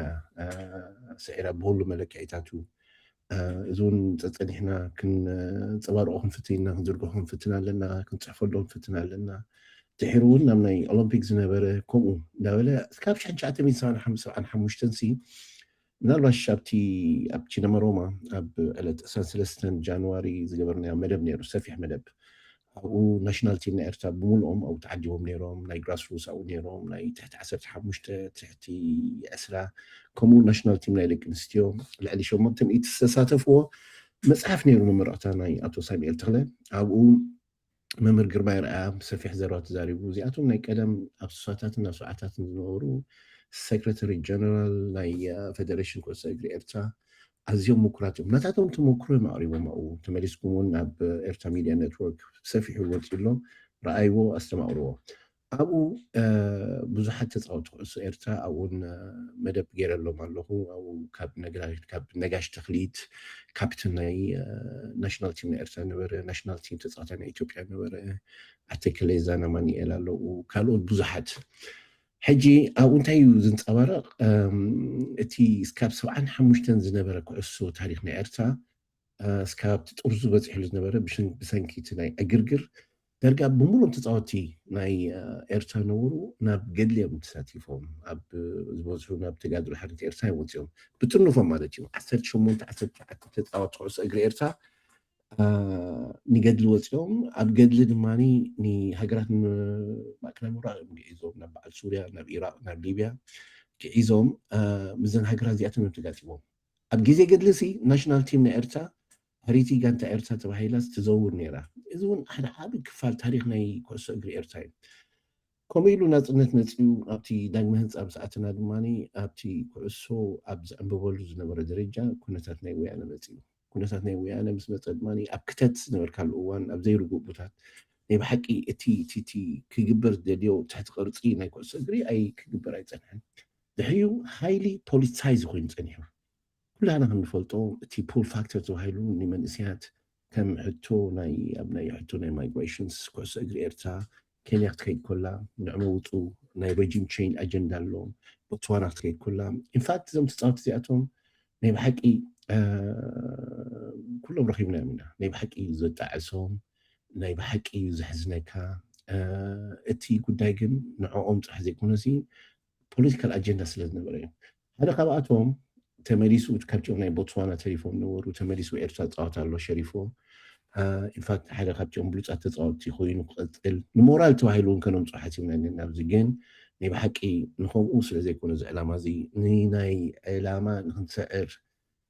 ስዒራ ብኩሉ መለክዒታቱ። እዚ እውን ፀፀኒሕና ክንፀባርቆ ክንፍትን ኢና፣ ክንዝርግሖ ክንፍትን ኣለና፣ ክንፅሕፈሎም ክንፍትን ኣለና። ድሒሩ እውን ናብ ናይ ኦሎምፒክ ዝነበረ ከምኡ እንዳበለ ካብ ሽሕን ትሽዓተ ሚእትን ሰብዓን ሓሙሽተን ሲ ምናልባሽ ኣብቲ ኣብ ቺነማ ሮማ ኣብ ዕለት ዕስራን ሰለስተን ጃንዋሪ ዝገበርናዮ መደብ ነይሩ፣ ሰፊሕ መደብ። ኣብኡ ናሽናል ቲም ናይ ኤርትራ ብምልኦም ኣብኡ ተዓዲቦም ነይሮም። ናይ ግራስሩትስ ኣብኡ ነይሮም፣ ናይ ትሕቲ ዓሰርተ ሓሙሽተ፣ ትሕቲ ዕስራ፣ ከምኡ ናሽናል ቲም ናይ ደቂ ኣንስትዮ ልዕሊ ሸሞንተ ሚእቲ ዝተሳተፍዎ መፅሓፍ ነይሩ መመረቕታ ናይ ኣቶ ሳሙኤል ተኽለ። ኣብኡ መምህር ግርማይ ረኣያ ብሰፊሕ ዘረባ ተዛሪቡ። እዚኣቶም ናይ ቀደም ኣብ ስሳታትን ኣብ ሰብዓታትን ዝነበሩ ሴክረተሪ ጀነራል ናይ ፌደሬሽን ኩዕሶ እግሪ ኤርትራ ኣዝዮም ምኩራት እዮም። ናታቶም ተመክሮ እዮም ኣቕሪቦም ኣብኡ። ተመሊስኩም እውን ናብ ኤርትራ ሚድያ ኔትወርክ ብሰፊሑ ወፂኡ ኣሎ፣ ረኣይዎ፣ ኣስተማቕርዎ። ኣብኡ ብዙሓት ተፃወቲ ኩዕሶ ኤርትራ ኣብኡን መደብ ገይረሎም ኣለኹ። ኣብኡ ካብ ነጋሽ ተኽሊት፣ ካፕትን ናይ ናሽናል ቲም ናይ ኤርትራ ነበረ፣ ናሽናል ቲም ተፃዋታይ ናይ ኢትዮጵያ ነበረ፣ ኣተክለ ዛና ማንኤል ኣለዉ፣ ካልኦት ብዙሓት። ሕጂ ኣብኡ እንታይ እዩ ዝንፀባረቕ? እቲ እስካብ ሰብዓን ሓሙሽተን ዝነበረ ኩዕሶ ታሪኽ ናይ ኤርትራ እስካብ እቲ ጥርዙ በፂሕሉ ዝነበረ ብሰንኪ እቲ ናይ ዕግርግር፣ ዳርጋ ብምሉኦም ተፃወቲ ናይ ኤርትራ ነበሩ ናብ ገድሊ እዮም ተሳቲፎም። ኣብ ዝበዝሑ ናብ ተጋድሎ ሓርነት ኤርትራ እዮም ወፂኦም፣ ብጥርንፎም ማለት እዩ። ዓሰርተ ሸሞንተ ዓሰርተ ትሽዓተ ተፃወቲ ኩዕሶ እግሪ ኤርትራ ንገድሊ ወፂኦም። ኣብ ገድሊ ድማ ንሃገራት ማእከላይ ምብራቕ እዮም ግዒዞም፣ ናብ በዓል ሱርያ፣ ናብ ኢራቅ፣ ናብ ሊብያ ግዒዞም። ምስዘን ሃገራት እዚኣቶም እዮም ተጋጢሞም። ኣብ ግዜ ገድሊ ሲ ናሽናል ቲም ናይ ኤርትራ፣ ሕርይቲ ጋንታ ኤርትራ ተባሂላ ትዘውር ነይራ። እዚ እውን ሓደ ዓቢ ክፋል ታሪኽ ናይ ኩዕሶ እግሪ ኤርትራ እዩ። ከምኡ ኢሉ ናጽነት መጺኡ፣ ኣብቲ ዳግመ ህንጻ ምስ ኣተና ድማ ኣብቲ ኩዕሶ ኣብ ዝዕንብበሉ ዝነበረ ደረጃ ኩነታት ናይ ወያነ መጺኡ። ኩነታት ናይ ወያነ ምስ መጸ ድማ ኣብ ክተት ዝነበርካሉ እዋን፣ ኣብ ዘይርጉእ ቦታት ናይ ብሓቂ እቲ እቲ ክግበር ዝደልዮ ትሕቲ ቅርጺ ናይ ኩዕሶ እግሪ ኣይ ክግበር ኣይጸንሐን። ድሕሪኡ ሃይሊ ፖሊቲሳይዝ ኮይኑ ጸኒሑ። ኩላና ከም ንፈልጦ እቲ ፑል ፋክተር ተባሂሉ ንመንእሰያት ከም ሕቶ ናይ ኣብ ናይ ሕቶ ናይ ማይግሬሽንስ ኩዕሶ እግሪ ኤርትራ ኬንያ ክትከይድ ኮላ ንዕመ ውፁ ናይ ሬጂም ቼንጅ ኣጀንዳ ኣሎ። ቦትስዋና ክትከይድ ኮላ ኢንፋክት እዞም ተፃወቲ እዚኣቶም ናይ ብሓቂ ኩሎም ረኺብናዮም ኢና። ናይ ብሓቂ እዩ ዘጣዕሶም፣ ናይ ብሓቂ እዩ ዘሕዝነካ። እቲ ጉዳይ ግን ንዕኦም ጥራሕ ዘይኮነሲ ፖለቲካል ኣጀንዳ ስለ ዝነበረ እዩ። ሓደ ካብኣቶም ተመሊሱ ካብቲኦም ናይ ቦትስዋና ተሪፎም ነበሩ፣ ተመሊሱ ኤርትራ ፃወት ኣሎ ሸሪፎ። ኢንፋክት ሓደ ካብቲኦም ብሉፃት ተፃወትቲ ኮይኑ ክቐፅል ንሞራል ተባሂሉ እውን ከነምፅኦ ሓሲብና ኣለና ኣብዚ። ግን ናይ ብሓቂ ንከምኡ ስለ ዘይኮነ እዚ ዕላማ እዚ ንናይ ዕላማ ንክንስዕር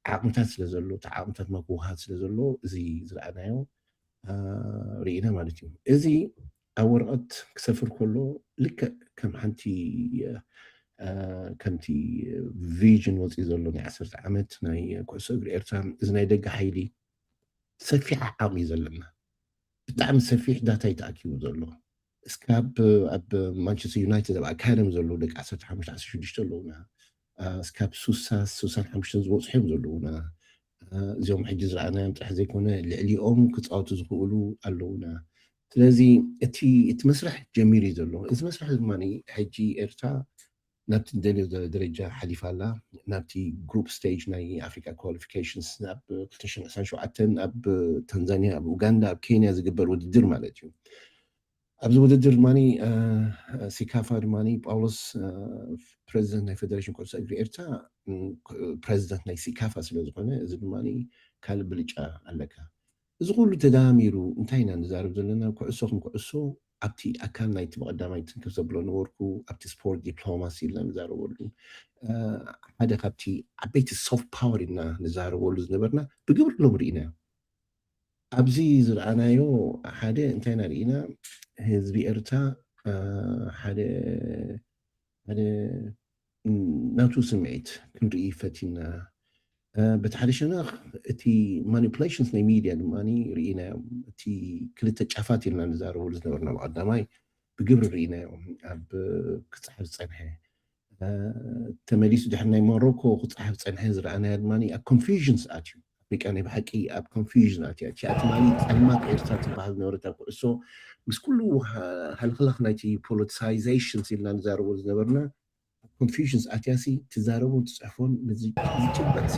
ዓቕምታት ስለ ዘሎ፣ እቲ ዓቕምታት መክውሃት ስለ ዘሎ እዚ ዝረኣናዮ ርኢና ማለት እዩ። እዚ ኣብ ወረቐት ክሰፍር ከሎ ልክዕ ከም ሓንቲ ከምቲ ቪዥን ወፂኡ ዘሎ ናይ ዓሰርተ ዓመት ናይ ኩዕሶ እግሪ ኤርትራ እዚ ናይ ደገ ሓይሊ ሰፊሕ ዓቕሚ እዩ ዘለና። ብጣዕሚ ሰፊሕ ዳታ እዩ ተኣኪቡ ዘሎ። እስካብ ኣብ ማንቸስተር ዩናይትድ ኣብ ኣካደሚ ዘለዉ ደቂ ዓሰርተ ሓሙሽተ ዓሰርተ ሽዱሽተ ኣለዉና። እስካብ ሱሳ ሱሳን ሓሙሽተን ዝበፅሑ እዮም ዘለዉና። እዚኦም ሕጂ ዝረኣናዮም ጥራሕ ዘይኮነ ልዕሊኦም ክፃወቱ ዝኽእሉ ኣለዉና። እቲ ስለዚ እቲ እቲ መስርሕ ጀሚሩ እዩ ዘሎ። እዚ መስርሕ ድማ ሕጂ ኤርትራ ናብቲ ንደልዮ ደረጃ ሓሊፋ ኣላ። ናብቲ ግሩፕ ስቴጅ ናይ ኣፍሪካ ኳሊፊኬሽንስ ኣብ ክልተ ሽሕን ዕስራን ሸውዓተን ኣብ ታንዛኒያ፣ ኣብ ኡጋንዳ፣ ኣብ ኬንያ ዝግበር ውድድር ማለት እዩ። ኣብዚ ውድድር ድማ ሲካፋ ድማ ጳውሎስ ፕሬዚደንት ናይ ፌደሬሽን ኩዕሶ እግሪ ኤርትራ ፕሬዚደንት ናይ ሲካፋ ስለዝኮነ እዚ ድማ ካልእ ብልጫ ኣለካ። እዚ ኩሉ ተዳሚሩ እንታይ ኢና ንዛረብ ዘለና? ኩዕሶ ከም ኩዕሶ ኣብቲ ኣካል ናይቲ ብቐዳማይ ትንክፍ ዘብሎ ነበርኩ ኣብቲ ስፖርት ዲፕሎማሲ ኢልና ንዛረበሉ ሓደ ካብቲ ዓበይቲ ሶፍት ፓወር ኢልና ንዛረበሉ ዝነበርና ብግብሪ ሎም ርኢናዮ። ኣብዚ ዝረኣናዮ ሓደ እንታይ ኢና ርኢና? ህዝቢ ኤርትራ ሓደ ሓደ ናቱ ስምዒት ክንርኢ ፈቲና። በቲ ሓደ ሸነኽ እቲ ማኒፕሌሽንስ ናይ ሚድያ ድማ ርኢናዮም። እቲ ክልተ ጫፋት ኢልና ንዛረበሉ ዝነበርና ብቐዳማይ ብግብሪ ርኢናዮም። ኣብ ክፅሓፍ ዝፀንሐ ተመሊሱ ድሕሪ ናይ ሞሮኮ ክፅሓፍ ዝፀንሐ ዝረኣናዮ ድማ ኣብ ኮንፊውዥንስ ኣትዩ። ኣፍሪቃ ናይ ብሓቂ ኣብ ኮንፊውዥን ኣትያ። እቲኣ ትማሊ ጸልማት ኤርትራ ትበሃል ዝነበረት ኣብ ኩዕሶ ምስ ኩሉ ሃልኽላኽ ናይቲ ፖለቲሳይዜሽን ኢልና ንዛረበሉ ዝነበርና ኮንፊውዥንስ ኣትያሲ ትዛረቦን ትፅሕፎን ዝጭበጥ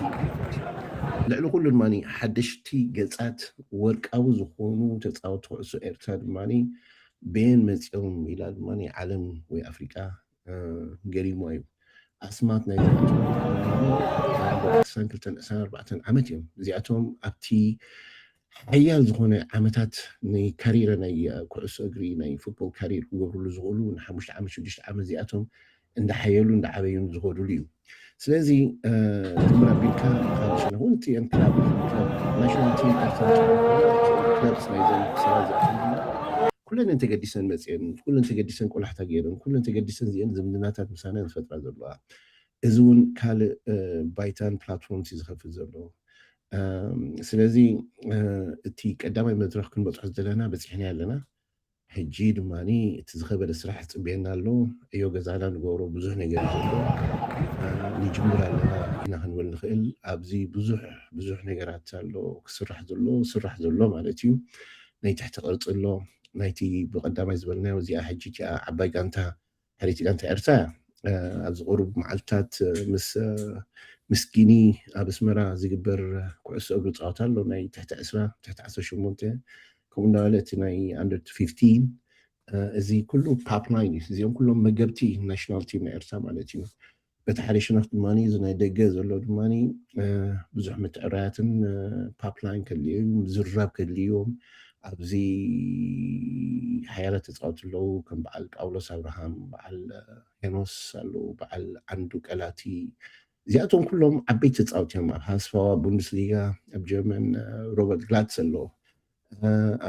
ልዕሊ ኩሉ ድማ ሓደሽቲ ገፃት ወርቃዊ ዝኾኑ ተፃወቲ ኩዕሶ ኤርትራ ድማ በየን መፂኦም ኢላ ድማ ዓለም ወይ ኣፍሪቃ ገሪሞ እዩ። ኣስማት ናይ ዕስራን ክልተን ዕስራን ኣርባዕተን ዓመት እዮም እዚኣቶም ኣብቲ ሓያል ዝኾነ ዓመታት ናይ ካሪረ ናይ ኩዕሶ እግሪ ናይ ፉትቦል ካሪር ክገብርሉ ዝኽእሉ ንሓሙሽተ ዓመት ሽዱሽተ ዓመት እዚኣቶም እንዳሓየሉ እንዳዓበዩን ዝኸዱሉ እዩ። ስለዚ ትምራ ቢልካ ካብ ሸነኹን እቲአን ክላብ ናሽናል ቲም ክለብስ ናይዘን ክሳብ ኩለን ተገዲሰን መፅአን ኩለን ተገዲሰን ቆላሕታ ገይረን ኩለን ተገዲሰን እዚአን ዝምድናታት ምሳና ዝፈጥራ ዘለዋ እዚ እውን ካልእ ባይታን ፕላትፎርም ዝኸፍት ዘሎ ስለዚ እቲ ቀዳማይ መድረክ ክንበፅሖ ዘለና በፂሕና ኣለና ሕጂ ድማ እቲ ዝኸበደ ስራሕ ፅብየና ኣሎ እዮ ገዛና ንገብሮ ብዙሕ ነገር ዘሎ ንጅምር ኣለና ኢና ክንብል ንኽእል ኣብዚ ብዙሕ ብዙሕ ነገራት ኣሎ ክስራሕ ዘሎ ስራሕ ዘሎ ማለት እዩ ናይ ትሕቲ ቅርፂ ኣሎ ናይቲ ብቀዳማይ ዝበልናዮ እዚኣ ሕጂ እቲኣ ዓባይ ጋንታ ሕሪቲ ጋንታ ኤርትራ ኣብዚ ቁሩብ መዓልትታት ምስ ምስ ጊኒ ኣብ ኣስመራ ዝግበር ኩዕሶ እግሪ ፀወታ ኣሎ ናይ ትሕቲ ዕስራ ትሕቲ ዓሰርተ ሸሞንተ ከምኡ እንዳበለ እቲ ናይ ኣንደር ፊፍቲን እዚ ኩሉ ፓፕላይን እዩ እዚኦም ኩሎም መገብቲ ናሽናል ቲም ናይ ኤርትራ ማለት እዩ በቲ ሓደ ሸነኽ ድማ እዚ ናይ ደገ ዘሎ ድማ ብዙሕ ምትዕራያትን ፓፕላይን ከድልዮም ዝርራብ ከድልዮም ኣብዚ ሓያላት ተፃወቲ ኣለዉ ከም በዓል ጳውሎስ ኣብርሃም በዓል ሄኖስ ኣለዉ በዓል ዓንዱ ቀላቲ እዚኣቶም ኩሎም ዓበይቲ ተፃወቲ እዮም ኣብ ሃስፋዋ ቡንደስሊጋ ኣብ ጀርመን ሮበርት ግላትስ ኣለዎ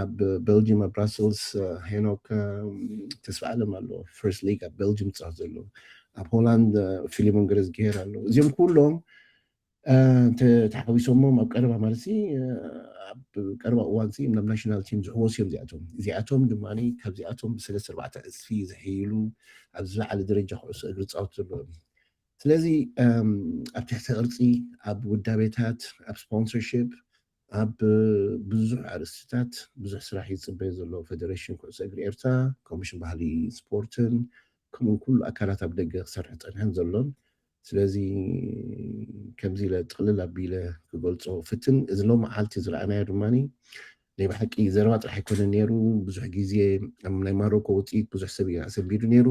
ኣብ ቤልጅም ኣብ ብራሰልስ ሄኖክ ተስፋ ኣለም ኣሎ ፈርስት ሊግ ኣብ ቤልጅም ዝፃወት ዘሎ ኣብ ሆላንድ ፊሊሞን ገረዝጌር ኣሎ እዚኦም ኩሎም ተሓዊሶሞም ኣብ ቀረባ ማለት ኣብ ቀረባ እዋን ናብ ናሽናል ቲም ዝሕወሱ እዮም እዚኣቶም እዚኣቶም ድማ ካብዚኣቶም ብሰለስተ ኣርባዕተ ዕፅፊ ዝሕይሉ ኣብ ዝለዓለ ደረጃ ኩዕሶ እግሪ ዝፃወቱ ዘለዎም ስለዚ ኣብ ትሕቲ ቅርፂ ኣብ ውዳቤታት ኣብ ስፖንሰርሽፕ ኣብ ብዙሕ ኣርእስትታት ብዙሕ ስራሕ ይፅበዮ ዘሎ ፌደሬሽን ኩዕሶ እግሪ ኤርትራ ኮሚሽን ባህሊ ስፖርትን ከምኡ ኩሉ ኣካላት ኣብ ደገ ክሰርሕ ፀንሐን ዘሎን ስለዚ ከምዚ ኢለ ጥቕልል ኣቢለ ክገልፆ ፍትን እዚ ሎም መዓልቲ ዝረኣናዮ ድማ ናይ ብሓቂ ዘረባ ጥራሕ ኣይኮነን ነይሩ ብዙሕ ግዜ ናይ ማሮኮ ውፅኢት ብዙሕ ሰብ እዩ ኣሰንቢዱ ነይሩ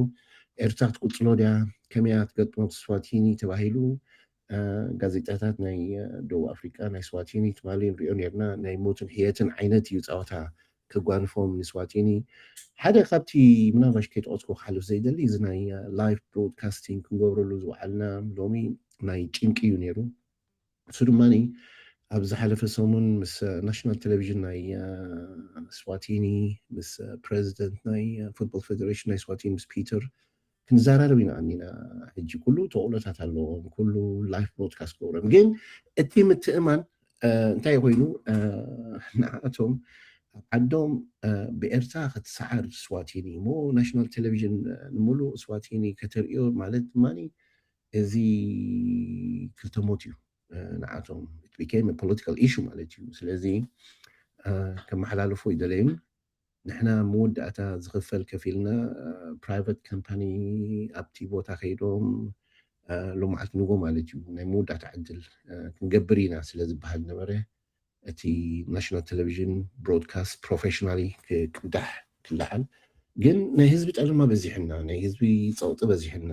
ኤርትራ ክትቅፅሎ ድያ ከመያ ትገጥሞ ስዋቲኒ ተባሂሉ ጋዜጣታት ናይ ደቡብ ኣፍሪቃ ናይ ስዋቲኒ ትማሊ ንሪኦ ነርና ናይ ሞትን ህየትን ዓይነት እዩ ፀወታ ከጓንፎም ንስዋቲኒ ሓደ ካብቲ ምናልባሽ ከይጠቀስኩ ክሓልፍ ዘይደሊ እዚ ናይ ላይፍ ብሮድካስቲንግ ክንገብረሉ ዝወዓልና ሎሚ ናይ ጭንቂ እዩ ነይሩ እሱ ድማ ኣብ ዝሓለፈ ሰሙን ምስ ናሽናል ቴሌቪዥን ናይ ስዋቲኒ ምስ ፕሬዚደንት ናይ ፉትቦል ፌደሬሽን ናይ ስዋቲኒ ምስ ፒተር ክንዘራረብ ኢና ኣኒና ሕጂ ኩሉ ተቕሎታት ኣለዎም ኩሉ ላይፍ ብሮድካስት ክገብሮም ግን እቲ ምትእማን እንታይ ኮይኑ ንዓቶም ኣብ ዓዶም ብኤርትራ ክትሰዓር ስዋቲኒ እሞ ናሽናል ቴሌቪዥን ንምሉእ ስዋቲኒ ከተርእዮ ማለት ድማ እዚ ክልተ ሞት እዩ ንዓቶም ፖለቲካል ኢሹ ማለት እዩ ስለዚ ከመሓላልፎ ይደለዩን ንሕና መወዳእታ ዝኽፈል ከፊልና ፕራይቨት ካምፓኒ ኣብቲ ቦታ ከይዶም ሎመዓልቲ ንጎ ማለት እዩ ናይ መወዳእታ ዕድል ክንገብር ኢና ስለ ዝበሃል ነበረ። እቲ ናሽናል ቴሌቪዥን ብሮድካስት ፕሮፌሽናሊ ክቅዳሕ ክለዓል ግን ናይ ህዝቢ ጠለማ በዚሕና ናይ ህዝቢ ፀቕጢ በዚሕና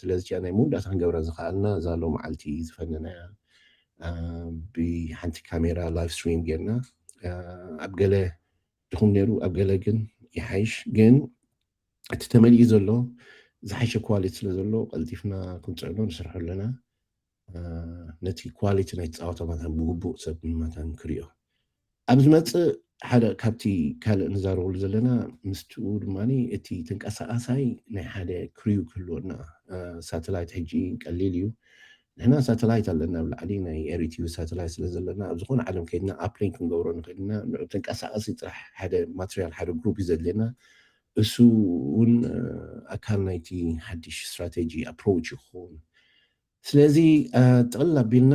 ስለዚ ናይ መወዳእታ ክንገብራ ዝኸኣልና እዛ ሎመዓልቲ ዝፈነናያ ብሓንቲ ካሜራ ላይቭ ስትሪም ጌርና ኣብ ገለ ድኹም ነይሩ ኣብ ገለ ግን ይሓይሽ ግን እቲ ተመሊኡ ዘሎ ዝሓሸ ኳሊቲ ስለ ዘሎ ቀልጢፍና ክንፅዕኖ ንሰርሖ ኣለና ነቲ ኳሊቲ ናይ ተፃወታ መታን ብግቡእ ሰብ መታን ክሪኦ ኣብ ዝመፅእ ሓደ ካብቲ ካልእ ንዛረበሉ ዘለና ምስትኡ ድማ እቲ ተንቀሳቃሳይ ናይ ሓደ ክሪው ክህልወና ሳተላይት ሕጂ ቀሊል እዩ ንሕና ሳተላይት ኣለና ኣብ ላዕሊ ናይ ኤሪቲቪ ሳተላይት ስለ ዘለና ኣብ ዝኾነ ዓለም ከይድና ኣፕሊንክ ክንገብሮ ንኽእልና ንዑ ተንቀሳቀሲ ጥራሕ ሓደ ማትሪያል ሓደ ግሩፕ እዩ ዘድልየና እሱ እውን ኣካል ናይቲ ሓድሽ ስትራቴጂ ኣፕሮች ይኸውን ስለዚ ጥቕል ኣቢልና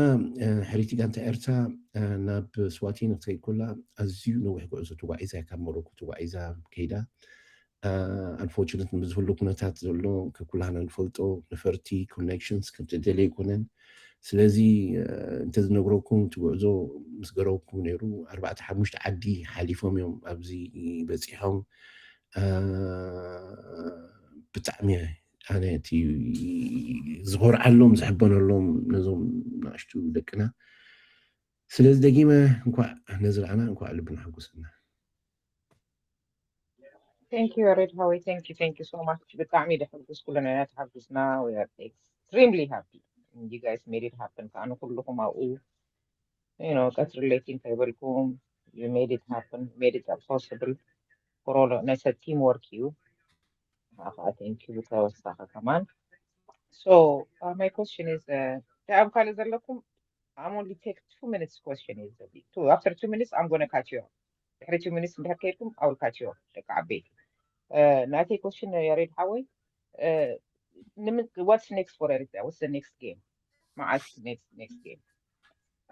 ሕሪቲ ጋንታ ኤርትራ ናብ ስዋቲኒ ክትከይድ ኮላ ኣዝዩ ነዊሕ ጉዕዞ ተጓዒዛ ካብ ሞሮኮ ተጓዒዛ ከይዳ ኣንፎርችነት ምስ ዝህሉ ኩነታት ዘሎ ከኩላህና ንፈልጦ ነፈርቲ ኮኔክሽንስ ከም ትደለ ኣይኮነን ስለዚ እንተዝነግረኩም እቲ ጉዕዞ ምስ ገረብኩም ነይሩ ኣርባዕተ ሓሙሽተ ዓዲ ሓሊፎም እዮም ኣብዚ በፂሖም ብጣዕሚ ኣነ እቲ ዝኾርዓሎም ዝሕበነሎም ነዞም ንኣሽቱ ደቅና ስለዚ ደጊመ እንኳዕ ነዚ ረኣና እንኳዕ ልብና ሓጎሰና Thank you, Red Howie. Thank you, thank you so much. ብጣዕሚ ደሕጉስ ኩልና ኢና ተሓጉስና. We are extremely happy. You guys made it happen. ከኣ ንኩልኹም ኣብኡ you know ቀትሪ ለይቲ እንተይበልኩም you made it happen, made it possible. ኮሮሎ ናይ ሰብ ቲም ወርክ እዩ። ከዓ thank you ተወሳኺ ከማን. So uh, my question is uh, እንታይ ኣብ ካልእ ዘለኩም I'm only take two minutes question is two after two minutes I'm gonna catch you up. ድሕሪ two minutes እንድሕር ከይድኩም I will catch you up ደቂ ዓበይቲ. ናተይ ኮሽን ያሬድ ሓወይ what's next for Eritrea? What's the next game? መዓስ next game?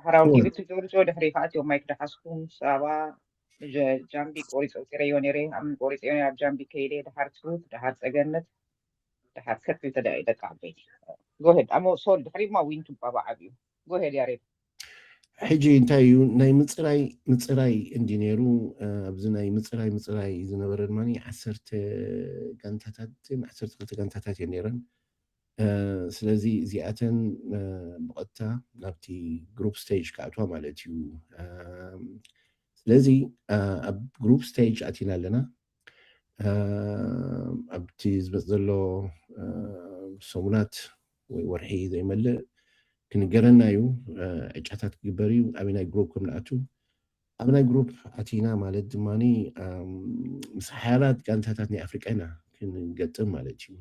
ሕራው ዲቪድ ጆርጆ ድሕሪ ከኣትዮ ማይክ ደሓስኩም ሳባ ጃምቢ ቆሪፀ ውፂረዮ ነይረ ኣምን ቆሪፀዮ ኣብ ጃምቢ ከይደ ድሓር ትሩት ድሓር ፀገነት ድሓር ከፊ ተዳኢ ደቂ ዓበይቲ ጎሄድ ኣሞ ሶል ድሕሪ ማ ዊንቱ ባባ ዓብዩ ጎሄድ ያሬድ ሕጂ እንታይ እዩ ናይ ምፅራይ ምፅራይ እንዲ ነይሩ ኣብዚ ናይ ምፅራይ ምፅራይ ዝነበረ ድማ ዓሰርተ ጋንታታት ዓሰርተ ክልተ ጋንታታት እየ ነይረን ስለዚ እዚኣተን ብቐጥታ ናብቲ ግሩፕ ስቴጅ ክኣትዋ ማለት እዩ ስለዚ ኣብ ግሩፕ ስቴጅ ኣቲና ኣለና ኣብቲ ዝመፅ ዘሎ ሰሙናት ወይ ወርሒ ዘይመልእ ክንገረና እዩ ዕጫታት ክግበር እዩ ኣበይ ናይ ግሩፕ ከም ንኣቱ ኣብ ናይ ግሩፕ ኣቲና ማለት ድማ ምስ ሓያላት ጋንታታት ናይ ኣፍሪቃ ኢና ክንገጥም ማለት እዩ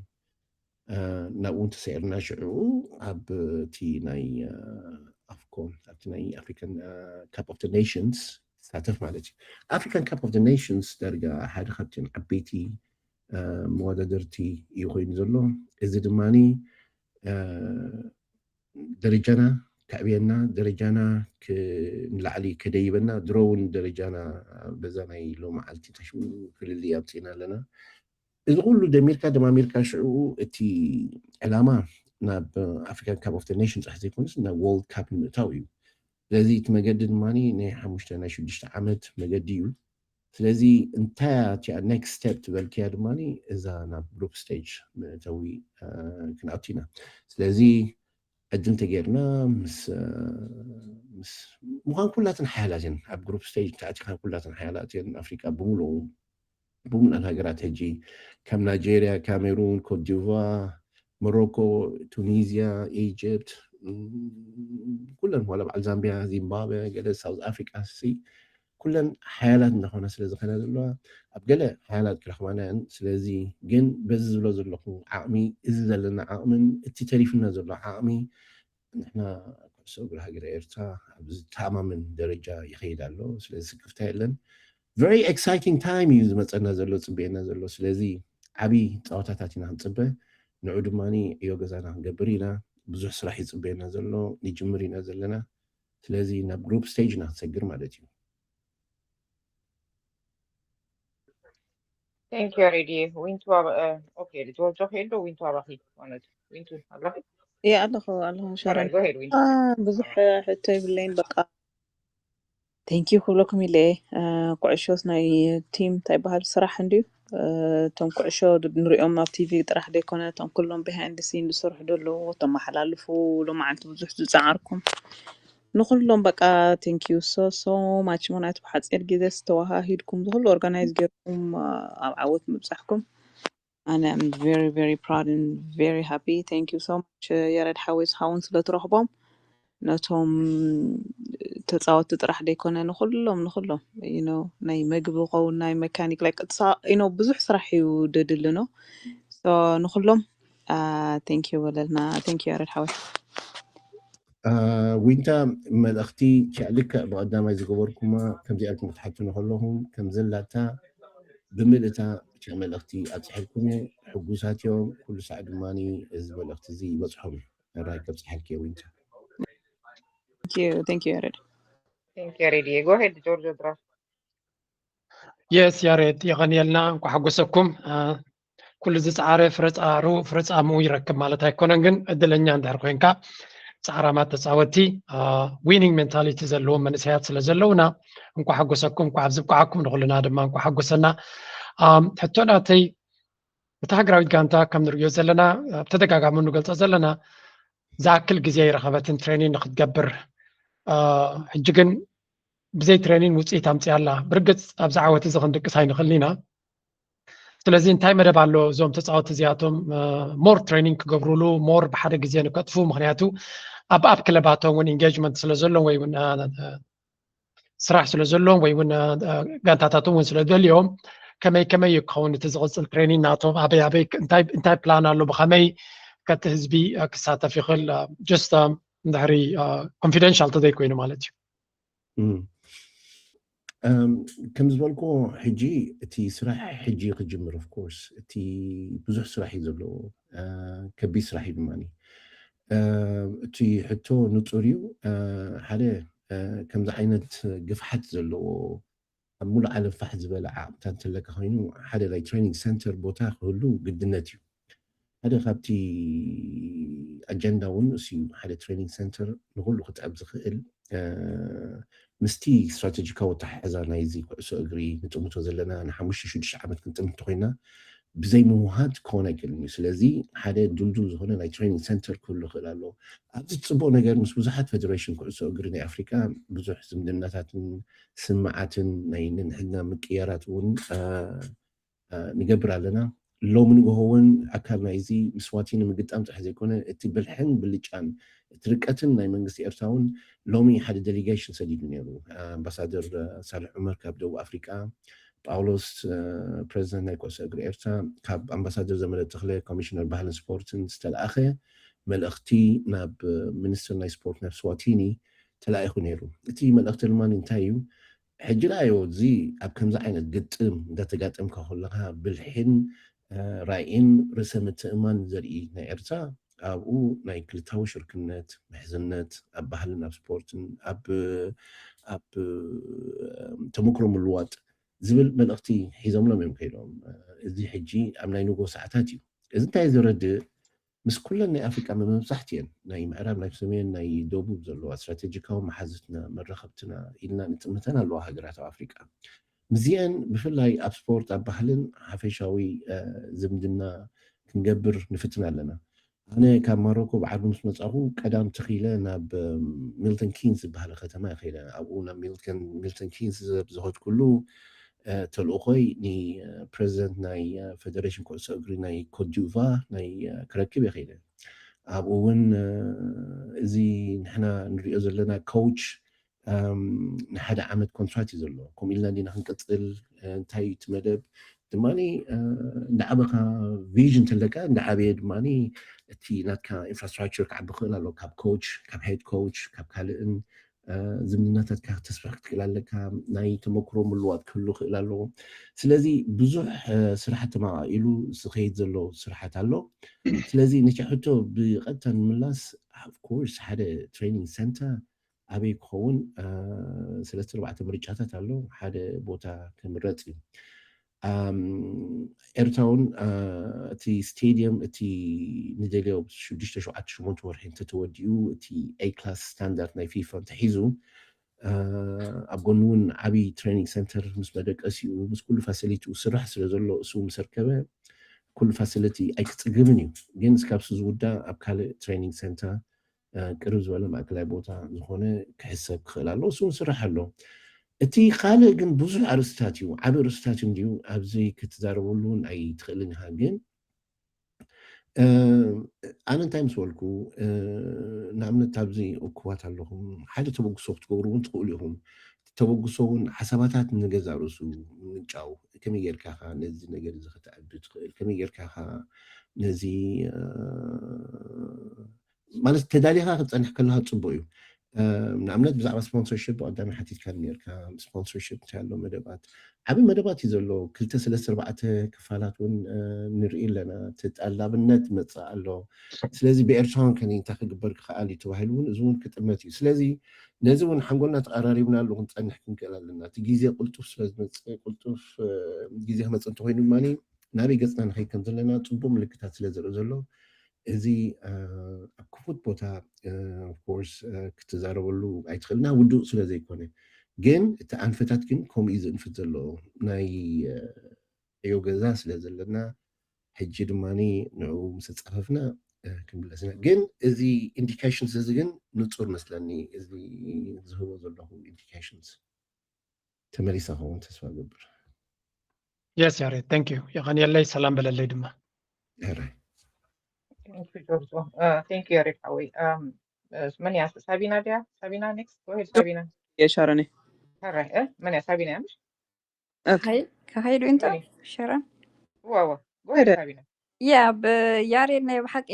ናብኡ እንተሰዒርና ሽዑ ኣብ እቲ ናይ ኣፍኮን ኣብቲ ናይ ኣፍሪካን ካፕ ኦፍ ኔሽንስ ትሳተፍ ማለት እዩ ኣፍሪካን ካፕ ኦፍ ኔሽንስ ዳርጋ ሓደ ካብቲ ዓበይቲ መወዳደርቲ እዩ ኮይኑ ዘሎ እዚ ድማ ደረጃና ከዕብየና ደረጃና ንላዕሊ ከደይበና ድሮ እውን ደረጃና በዛ ናይ ሎመዓልቲ ተሽሙ ፍልልይ ኣብፅእና ኣለና እዚ ኩሉ ደሚርካ ደማሚርካ ሽዑ እቲ ዕላማ ናብ ኣፍሪካን ካፕ ኦፍ ኔሽን ጥራሕ ዘይኮነስ ናብ ወርልድ ካፕ ንምእታው እዩ ስለዚ እቲ መገዲ ድማ ናይ ሓሙሽተ ናይ ሽዱሽተ ዓመት መገዲ እዩ ስለዚ እንታይ እቲኣ ኔክስት ስቴፕ ትበልክያ ድማ እዛ ናብ ግሩፕ ስቴጅ መእተዊ ክንኣቱ ኢና ስለዚ ዕድል ተገይርና ምስ ምስ ምዃን ኩላትን ሓያላት እየን ኣብ ግሩፕ ስቴጅ ተኣቲኻ ኩላትን ሓያላት እየን ኣፍሪቃ ብምሉኡ ብምሉኣን ሃገራት ሕጂ ከም ናይጀርያ ካሜሩን ኮትዲቫር ሞሮኮ ቱኒዝያ ኢጅፕት ኩለን ዋላ በዓል ዛምቢያ ዚምባብዌ ገለ ሳውዝ ኣፍሪቃ ሲ ኩለን ሓያላት እናኾና ስለ ዝኸና ዘለዋ ኣብ ገለ ሓያላት ክረኽባና እየን ስለዚ ግን በዚ ዝብሎ ዘለኹ ዓቕሚ እዚ ዘለና ዓቕምን እቲ ተሪፍና ዘሎ ዓቕሚ ንሕና ኩዕሶ እግሪ ሃገረ ኤርትራ ኣብ ዝተኣማምን ደረጃ ይኸይድ ኣሎ ስለዚ ስክፍታ የለን very exciting time እዩ ዝመፀና ዘሎ ፅበየና ዘሎ ስለዚ ዓብይ ፀዋታታት ኢና ክንፅበ ንዑ ድማ ዕዮ ገዛና ክንገብር ኢና ብዙሕ ስራሕ ይፅበየና ዘሎ ንጅምር ኢና ዘለና ስለዚ ናብ ግሩፕ ስቴጅ ኢና ክንሰግር ማለት እዩ Thank you, Reddy. ዊንቱ ኣባ-፣ እ፣ ኦኬ፣ ጆርጆ ከይዱ ዊንቱ ኣባኺ ማለት እዩ። ዊንቱ ኣለኺ? እየ ኣለኹ ኣለኹ ሸረን። Alright, go ahead, ዊንቱ። አ፣ ብዙሕ ሕቶ ይብለይን በቃ። Thank you ክብለኩም ኢለ እየ። እ፣ ኩዕሾስ ናይ ቲም እንታይ በሃል ስራሕ እንድዩ። እ፣ እቶም ኩዕሾ ንሪኦም ኣብ ቲቪ ጥራሕ ዘይኮነ እቶም ኩሎም behind the scene ዝሰርሑ ዘለዉ፣ እቶም መሓላልፉ፣ ሎማዓንቲ ብዙሕ ዝፀዓርኩም ንኩሎም በቃ thank you so so much። ምክንያቱ ብሓፂር ግዜ ዝተዋሃሂድኩም ዝኩሉ organize ገይርኩም፣ እ፣ ኣብ ዓወት ምብፃሕኩም ኣነ I'm very very proud and very happy. Thank you so much። የረድ ሓወይ ዝኸውን ስለ ትረኽቦም ነቶም ተፃወቲ ጥራሕ ዘይኮነ ንኩሎም ንኩሎም you know ናይ መግቢ ኸውን ናይ መካኒክ like you know ብዙሕ ስራሕ እዩ ደድሊ ነው። So ንኩሎም thank you በለልና። Thank you የረድ ሓወይ። ዊንታ፣ መልእኽቲ ልክዕ ብቐዳማይ ዝገበርኩማ ከምዚኣልኩም ክትሓቱኒ ከለኹም ከምዘላታ ብምልእታ መልእኽቲ ኣብፅሐልኩም እየ። ሕጉሳት እዮም። ኩሉ ሳዕ ድማ እዚ መልእኽቲ እዚ ይበፅሖም እዩ። ራይ ከብፅሐልክ እየ ዊንታ። Thank you, thank you ያሬድ። Thank you ያሬድየ። Go ahead ጆርጆ ድራር። የስ ያሬድ፣ የቐንየልና። እንኳ ሓጎሰኩም። ኩሉ ዝፀዓረ ፍረፃሩ ፍረፃሙ ይረክብ ማለት ኣይኮነን፣ ግን እድለኛ እንድሕር ኮይንካ ፃዕራማት ተፃወቲ winning mentality ዘለዎም መንእሰያት ስለ ዘለውና እንኳ ሓጎሰኩም፣ እንኳ ኣብዚ ብቃዓኩም። ንኩልና ድማ እንኳ ሓጎሰና። ሕቶ ናተይ፣ እታ ሃገራዊት ጋንታ ከም ንርእዮ ዘለና፣ ብተደጋጋሚ ንገልፆ ዘለና፣ ዝኣክል ግዜ ይረኸበትን ትሬኒን ንክትገብር። ሕጂ ግን ብዘይ ትሬኒን ውፅኢት ኣምፅያ ኣላ። ብርግፅ ኣብዚ ዓወት እዚ ክንድቅስ ኣይንኽልን ኢና። ስለዚ እንታይ መደብ ኣሎ እዞም ተፃወቲ እዚኣቶም more training ክገብሩሉ፣ more ብሓደ ግዜ ንከጥፉ? ምክንያቱ ኣብ ኣብ ክለባቶም እውን engagement ስለ ዘሎም ወይ እውን ስራሕ ስለ ዘሎም ወይ እውን ጋንታታቶም እውን ስለ ደልዮም ከመይ ከመይ እዩ ክኸውን እቲ ዝቕፅል ትሬኒን ናቶም? ኣበይ ኣበይ እንታይ ፕላን ኣሎ? ብኸመይ ከቲ ህዝቢ ክሳተፍ ይኽእል? Just እንድሕሪ confidential ተዘይኮይኑ ማለት እዩ። ከም ዝበልኩ ሕጂ እቲ ስራሕ ሕጂ ክጅምር of course እቲ ብዙሕ ስራሕ እዩ ዘለዎ። ከቢድ ስራሕ እዩ ድማ። እቲ ሕቶ ንፁር እዩ። ሓደ ከምዚ ዓይነት ግፍሓት ዘለዎ ኣብ ሙሉእ ዓለም ፋሕ ዝበለ ዓቕምታት እንተለካ ኮይኑ ሓደ ናይ ትሬኒንግ ሰንተር ቦታ ክህሉ ግድነት እዩ። ሓደ ካብቲ ኣጀንዳ እውን እሱ እዩ። ሓደ ትሬኒንግ ሰንተር ንኩሉ ክጠብ ዝኽእል ምስቲ ስትራቴጂካዊ ኣተሓሕዛ ናይዚ ኩዕሶ እግሪ ንጥምቶ ዘለና ንሓሙሽተ ሽዱሽተ ዓመት ክንጥምት እንተኮይና ብዘይ ምውሃድ ክኾን ኣይክእልን እዩ። ስለዚ ሓደ ድልዱል ዝኾነ ናይ ትሬኒንግ ሰንተር ክህሉ ይኽእል ኣሎ። ኣብዚ ፅቡቅ ነገር ምስ ብዙሓት ፌደሬሽን ኩዕሶ እግሪ ናይ ኣፍሪካ ብዙሕ ዝምድናታትን ስምዓትን ናይ ነንሕድና ምቅያራት እውን ንገብር ኣለና። ሎሚ ንግሆ እውን ኣካል ናይዚ ምስ ዋቲኒ ምግጣም ጥራሕ ዘይኮነ እቲ ብልሕን ብልጫን እቲ ርቀትን ናይ መንግስቲ ኤርትራ እውን ሎሚ ሓደ ዴሊጌሽን ሰዲዱ ነይሩ። ኣምባሳደር ሳልሕ ዑመር ካብ ደቡብ ኣፍሪቃ፣ ጳውሎስ ፕሬዚደንት ናይ ኩዕሶ እግሪ ኤርትራ፣ ካብ ኣምባሳደር ዘመደ ተኽለ ኮሚሽነር ባህልን ስፖርትን ዝተለኣኸ መልእኽቲ ናብ ሚኒስትር ናይ ስፖርት ናብ ስዋቲኒ ተላኢኹ ነይሩ። እቲ መልእኽቲ ድማ እንታይ እዩ? ሕጂ ርኣዮ፣ እዚ ኣብ ከምዚ ዓይነት ግጥም እንዳተጋጠምካ ከለካ ብልሒን ራእይን ርእሰ ምትእማን ዘርኢ ናይ ኤርትራ ኣብኡ ናይ ክልታዊ ሽርክነት፣ ምሕዝነት ኣብ ባህልን ኣብ ስፖርትን ኣብ ኣብ ተመክሮ ምልዋጥ ዝብል መልእኽቲ ሒዞምሎም እዮም ከይዶም። እዚ ሕጂ ኣብ ናይ ንጎ ሰዓታት እዩ። እዚ እንታይ ዘረድእ? ምስ ኩለን ናይ ኣፍሪቃ መብዛሕትኤን ናይ ምዕራብ፣ ናይ ሰሜን፣ ናይ ደቡብ ዘለዋ ስትራቴጂካዊ መሓዝትና መራኸብትና ኢልና ንጥምተን ኣለዋ ሃገራት ኣብ ኣፍሪቃ። ምስዚአን ብፍላይ ኣብ ስፖርት፣ ኣብ ባህልን ሓፈሻዊ ዝምድና ክንገብር ንፍትን ኣለና። ኣነ ካብ ማሮኮ ብዓርቢ ምስ መጻኹ ቀዳም ተኺለ ናብ ሚልተን ኪንስ ዝበሃለ ከተማ ከይደ። ኣብኡ ናብ ሚልተን ኪንስ ዝኸድኩሉ ተልእኾይ ንፕሬዚደንት ናይ ፌደሬሽን ኩዕሶ እግሪ ናይ ኮትዲቫር ናይ ክረክብ እየ ከይደ። ኣብኡ እውን እዚ ንሕና ንሪኦ ዘለና ኮች ንሓደ ዓመት ኮንትራት እዩ ዘሎ። ከምኡ ኢልና እንዲና ክንቅፅል? እንታይ እዩ እቲ መደብ ድማ እንዳዓበኻ ቪዥን ተለካ እንዳዓበየ ድማ እቲ ናትካ ኢንፍራስትራክቸር ክዓቢ ክእል ኣሎ። ካብ ኮች፣ ካብ ሄድ ኮች፣ ካብ ካልእን ዝምድናታትካ ክተስፍሕ ክትክእል ኣለካ። ናይ ተመክሮ ምልዋጥ ክህሉ ክእል ኣለዎ። ስለዚ ብዙሕ ስራሓት ተማቃኢሉ ዝኸይድ ዘሎ ስራሓት ኣሎ። ስለዚ ነቲ ሕቶ ብቐጥታ ንምላስ፣ ኦፍኮርስ ሓደ ትሬኒንግ ሰንተር ኣበይ ክኸውን? ሰለስተ ኣርባዕተ ምርጫታት ኣሎ። ሓደ ቦታ ክምረፅ እዩ። ኣም፣ ኤርትራ እውን እ፣ እቲ ስቴድየም እቲ ንደልዮ ሽዱሽተ ሸውዓተ ሸሞንተ ወርሒ እንተተወዲኡ እቲ A class standard ናይ ፊፋ እንተሒዙ እ፣ ኣብ ጎኑ እውን ዓብዪ ትሬኒንግ ሰንተር ምስ መደቀሲኡ ምስ ኩሉ ፋሲሊቲኡ ስራሕ ስለ ዘሎ እሱ ምስ ኣርከበ ኩሉ ፋሲሊቲ ኣይክፅግብን እዩ። ግን እስካብ ዝውዳእ ኣብ ካልእ ትሬኒንግ ሰንተር እ፣ ቅርብ ዝበለ ማእከላይ ቦታ ዝኾነ ክሕሰብ ክኽእል ኣለዎ። እሱ እውን ስራሕ ኣሎ። እቲ ካልእ ግን ብዙሕ ኣርእስታት እዩ፣ ዓቢ ኣርእስታት እዩ እንድዩ ኣብዚ ክትዛረበሉ እውን ኣይትኽእልን ኢኻ። ግን እ፣ ኣነ እንታይ ምስ በልኩ እ፣ ንኣብነት ኣብዚ እኩባት ኣለኹም ሓደ ተበግሶ ክትገብሩ እውን ትኽእሉ ኢኹም። ተበግሶ እውን ሓሳባታት ንገዛ ርእሱ ምንጫው ከመይ ጌርካ ኢኻ ነዚ ነገር እዚ ከተዕቢ ትኽእል ከመይ ጌርካ ኢኻ ነዚ እ፣ ማለት ተዳሊኻ ክትፀንሕ ከለካ ፅቡቅ እዩ። ንኣብነት ብዛዕባ ስፖንሰርሽፕ ብቀዳሚ ሓቲትካ ነርካ። ስፖንሰርሽፕ እንታይ ኣሎ መደባት? ዓብይ መደባት እዩ ዘሎ። ክልተ ሰለስተ ኣርባዕተ ክፋላት እውን ንርኢ ኣለና። ተጠላብነት መፅእ ኣሎ። ስለዚ ብኤርትራውን ከ እንታይ ክግበር ክኽኣል እዩ ተባሂሉ እውን እዚ እውን ክጥመት እዩ። ስለዚ ነዚ እውን ሓንጎልና ተቐራሪብናሉ ክንፀንሕ ክንክእል ኣለና። እቲ ግዜ ቅልጡፍ ስለዝመፅእ ቅልጡፍ ግዜ ክመፅእ እንተኮይኑ ድማ ናበይ ገፅና ንኸይድ ከም ዘለና ፅቡቅ ምልክታት ስለ ዝርኢ ዘሎ እዚ ኣብ ክፉት ቦታ ኦፍኮርስ ክትዛረበሉ ኣይትኽእልና ውዱእ ስለ ዘይኮነ ግን እቲ ኣንፈታት ግን ከምኡ እዩ ዝእንፍት ዘሎ ናይ ዕዮ ገዛ ስለ ዘለና ሕጂ ድማ ንኡ ምስ ፃፈፍና ክንብለስና ግን እዚ ኢንዲኬሽንስ እዚ ግን ንፁር መስለኒ እዚ ዝህቦ ዘለኹ ኢንዲኬሽንስ ተመሊሳ ኸውን ተስፋ ገብር የስ ያሬድ thank you የቐንየለይ ሰላም በለለይ ድማ ሕራይ Thank you, Jojo. Uh, thank you, Eric Howie. Um, uh, mania Sabina dia? Sabina next? Go ahead, Sabina. የሻረኔ All right. Eh? Mania Sabina, yeah? ከኸይዱ እንተ ሸረ Wow. Go ahead, Sabina. ያ ብያሬድ ናይ ብሓቂ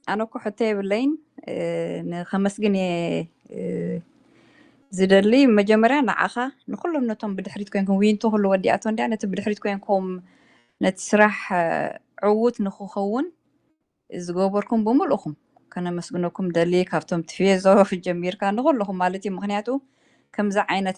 ኣነ እኮ ሕቶ የብለይን ንኸመስግን እየ ዝደሊ መጀመርያ ንዓኻ ንኩሎም ነቶም ብድሕሪት ኮንኩም ዊንቶ ኩሉ ወዲኣቶ እንዲያ ነቲ ብድሕሪት ኮንኩም ነቲ ስራሕ ዕዉት ንክኸውን ዝገበርኩም ብምልእኹም ከነመስግነኩም ደሊ ካብቶም ትፌዞ ጀሚርካ ንኩልኹም ማለት እዩ ምክንያቱ ከምዚ ዓይነት